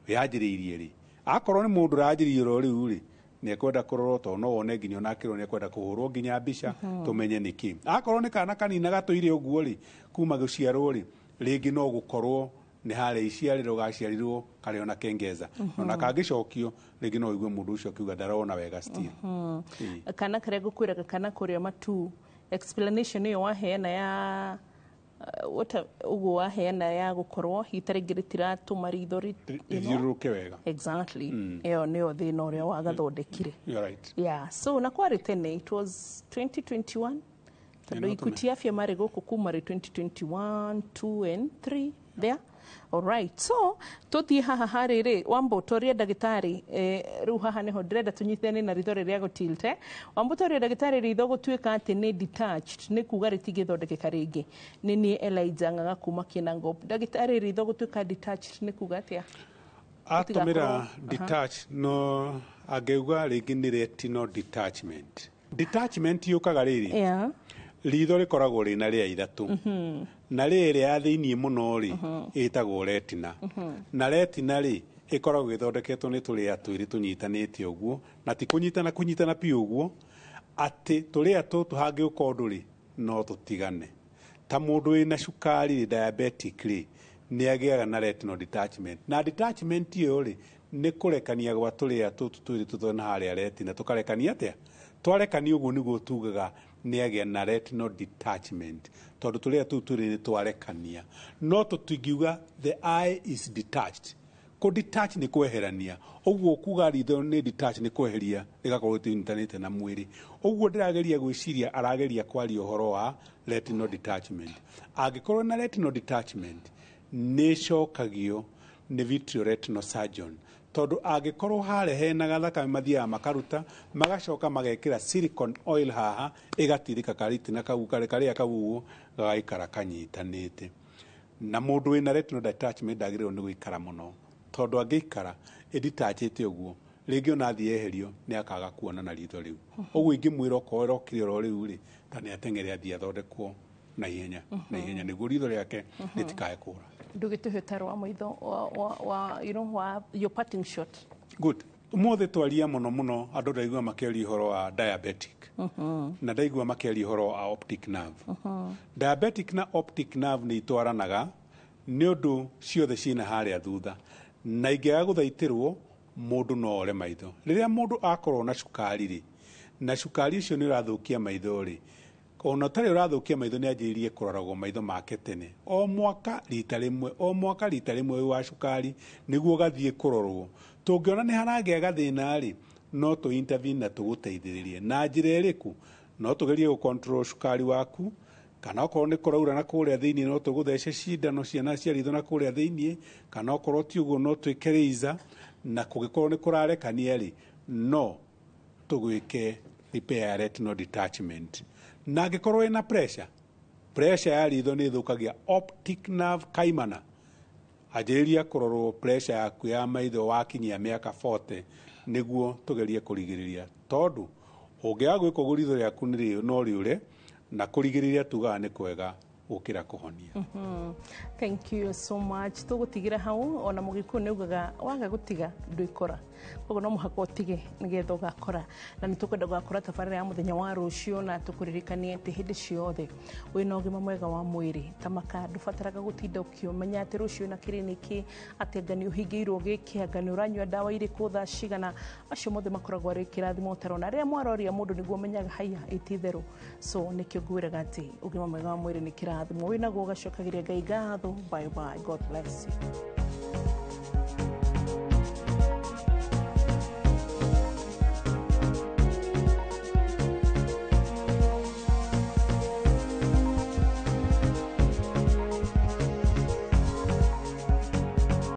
yanjĩrĩirie rĩ. Akorwo nĩ mũndũ ũranjĩrĩirie oro rĩu rĩ, nĩ ekwenda kũrorwo, tondũ no wone nginya onakĩrwo nĩ ekwenda kũhũrwo nginya mbica tũmenye nĩkĩ. Akorwo nĩ kana kanini gatũire ũguo rĩ, kuma gũciarwo rĩ, rĩngĩ no gũkorwo nĩ harĩa iciarĩro gaciarirwo karĩ ona kengeza, ona kangĩcokio rĩngĩ no ũigue mũndũ ũcio akiuga ndarona wega still. Ĩĩ. Kana karĩa ngũkwĩraga kana kũrĩa matu, explanation ĩyo waheana ya ũguo waheana ya gũkorwo hita rĩngĩ rĩtiratũma ritho rĩthiũrũrũke wega. Exactly. Ĩyo nĩyo thĩna ũrĩa wagathondekire. You're right. Yeah, so na kwarĩ tene, it was 2021, tondũ no Equity Afya marĩ gũkũ kuma rĩ 2021, 2 and 3 there. Alright, so tũthiĩ haha harĩrĩ Wambũ tũrie ndagĩtarĩ, rĩu haha nĩho ndĩrenda tũnyitane na ritho rĩrĩa gũtilte. Wambũ tũrie ndagĩtarĩ, ritho gũtuĩka atĩ nĩ detached nĩ kuga rĩtingĩthondekeka rĩngĩ? Nĩ niĩ Elijah Ng'ang'a kuma Kinangop. Ndagĩtarĩ, ritho gũtuĩka detached nĩ kuga atĩa? Atũmĩra detach, no angĩuga rĩngĩ nĩ retinal detachment. Detachment yũkaga rĩrĩ, ritho rĩkoragwo rĩna rĩa ithatũ, na rĩrĩ ya thĩiniĩ mũno rĩ, ĩtagwo retina. Na retina rĩ, ĩkoragwo ĩthondeketwo nĩ tũrĩa twĩrĩ tũnyitanĩte ũguo, na ti kũnyitana kũnyitana biũ ũguo, atĩ tũrĩa tũtũ hangĩũka ũndũ rĩ, no tũtigane. Ta mũndũ wĩna cukari rĩ, diabetic rĩ, nĩ agĩaga na retinal detachment. Na detachment ĩyo rĩ, nĩ kũrekania gwa tũrĩa tũtũ twĩrĩ tũtona harĩa retina. Tũkarekania atĩa? Twarekania ũguo nĩguo tugaga nĩ agĩa na retinal detachment, tondũ tũrĩa tũu twĩrĩ nĩ twarekania. No tũtingiuga the eye is detached. Kũ detach nĩ kweherania. Ũguo kuga ritho nĩ detach nĩ kweheria, rĩgakorwo rĩtinyitanĩte na mwĩrĩ. Ũguo ndĩrageria gwĩciria arageria kwaria ũhoro wa retinal detachment. Angĩkorwo na retinal detachment, nĩ ĩcokagio nĩ vitreoretinal surgeon, tondũ angĩkorwo harĩa hena gathakame, mathiaga makaruta, magacoka magekĩra silicone oil haha, ĩgatirĩka karitina kau karĩa kau ũguo gagaikara kanyitanĩte. Na mũndũ wĩna retinal detachment ndagĩrĩirwo nĩ gũikara mũno, tondũ angĩikara ĩdetachĩte ũguo rĩngĩ, ona athiĩ eherio, nĩ akaga kuona na ritho rĩu. Ũguo ingĩmwĩra, okorwo ĩrokire oro rĩu rĩ, ta nĩ ateng'ere athiĩ athondekwo na ihenya na ihenya, nĩguo ritho rĩake rĩtikae kũra. Ndũgĩtũhe ũtaro wa maitho wa, wa your parting shot. Good. Ũmũthĩ twaria mũno mũno, andũ ndaigua makĩaria ũhoro wa diabetic, na ndaigua makĩaria ũhoro wa optic nerve. Diabetic na optic nerve nĩ itwaranaga, nĩ ũndũ ciothe ciĩna harĩa thutha, na ingĩaga gũthaitĩrwo, mũndũ no ore maitho. Rĩrĩa mũndũ akorwo na cukari rĩ, na cukari ũcio nĩ ũrathũkia maitho rĩ, ona ũtarĩ ũrathũkia maitho, nĩ anjĩrĩrie kũroragwo maitho make tene, o mwaka rita rĩmwe, o mwaka rita rĩmwe wĩ wa cukari, nĩguo ũgathiĩ kũrorwo. Tũngĩona nĩ haragĩa gathĩna rĩ, no tũ intervene na tũgũteithĩrĩrie. Na njĩra ĩrĩkũ? No tũgerie gũ control cukari waku, kana okorwo nĩ kũraura na kũrĩa thĩiniĩ, no tũgũthece cindano ciana cia ritho na kũrĩa thĩiniĩ, kana okorwo ti ũguo, no twĩke laser. Na kũngĩkorwo nĩ kũrarekania rĩ, no tũgwĩke repair ya retinal detachment. Na angĩkorwo wĩna pressure, pressure ya ritho nĩ ĩthũkagia optic nerve kaimana. Anjĩrĩria kũrorwo pressure yaku ya maitho wakinyia mĩaka 40, nĩguo tũgerie kũrigĩrĩria, tondũ ũngĩaga gwĩka ũguo, ritho rĩaku no rĩũre. Na kũrigĩrĩria tugaga nĩ kwega gũkĩra kũhonia. Thank you so much. Tũgũtigĩra hau. Ona mũgĩkũyũ nĩ ugaga waga gũtiga ndwĩkora, koguo no mũhaka ũtige nĩgetha ũgakora. Na nĩ tũkwenda gũgakora tabarĩra ya mũthenya wa rũciũ, na tũkũririkanie atĩ hĩndĩ ciothe wĩna ũgima mwega wa mwĩrĩ tamaka, ndũbataraga gũtinda ũkĩũmenya atĩ rũciũ na kiriniki, atĩ anga nĩ ũhingĩirwo gĩkĩ, anga nĩ ũranyua ndawa irĩkũ, thaa cigana. Acio mothe makoragwo arĩ kĩrathimo ũtarona. Rĩrĩa mwaroria mũndũ nĩguo ũmenyaga haiya ĩti itherũ. So nĩkĩo ngwĩraga atĩ ũgima mwega wa mwĩrĩ nĩ kĩrathimo wĩnaguo, ũgacokagĩria Ngai ngatho. Bye bye, God bless you.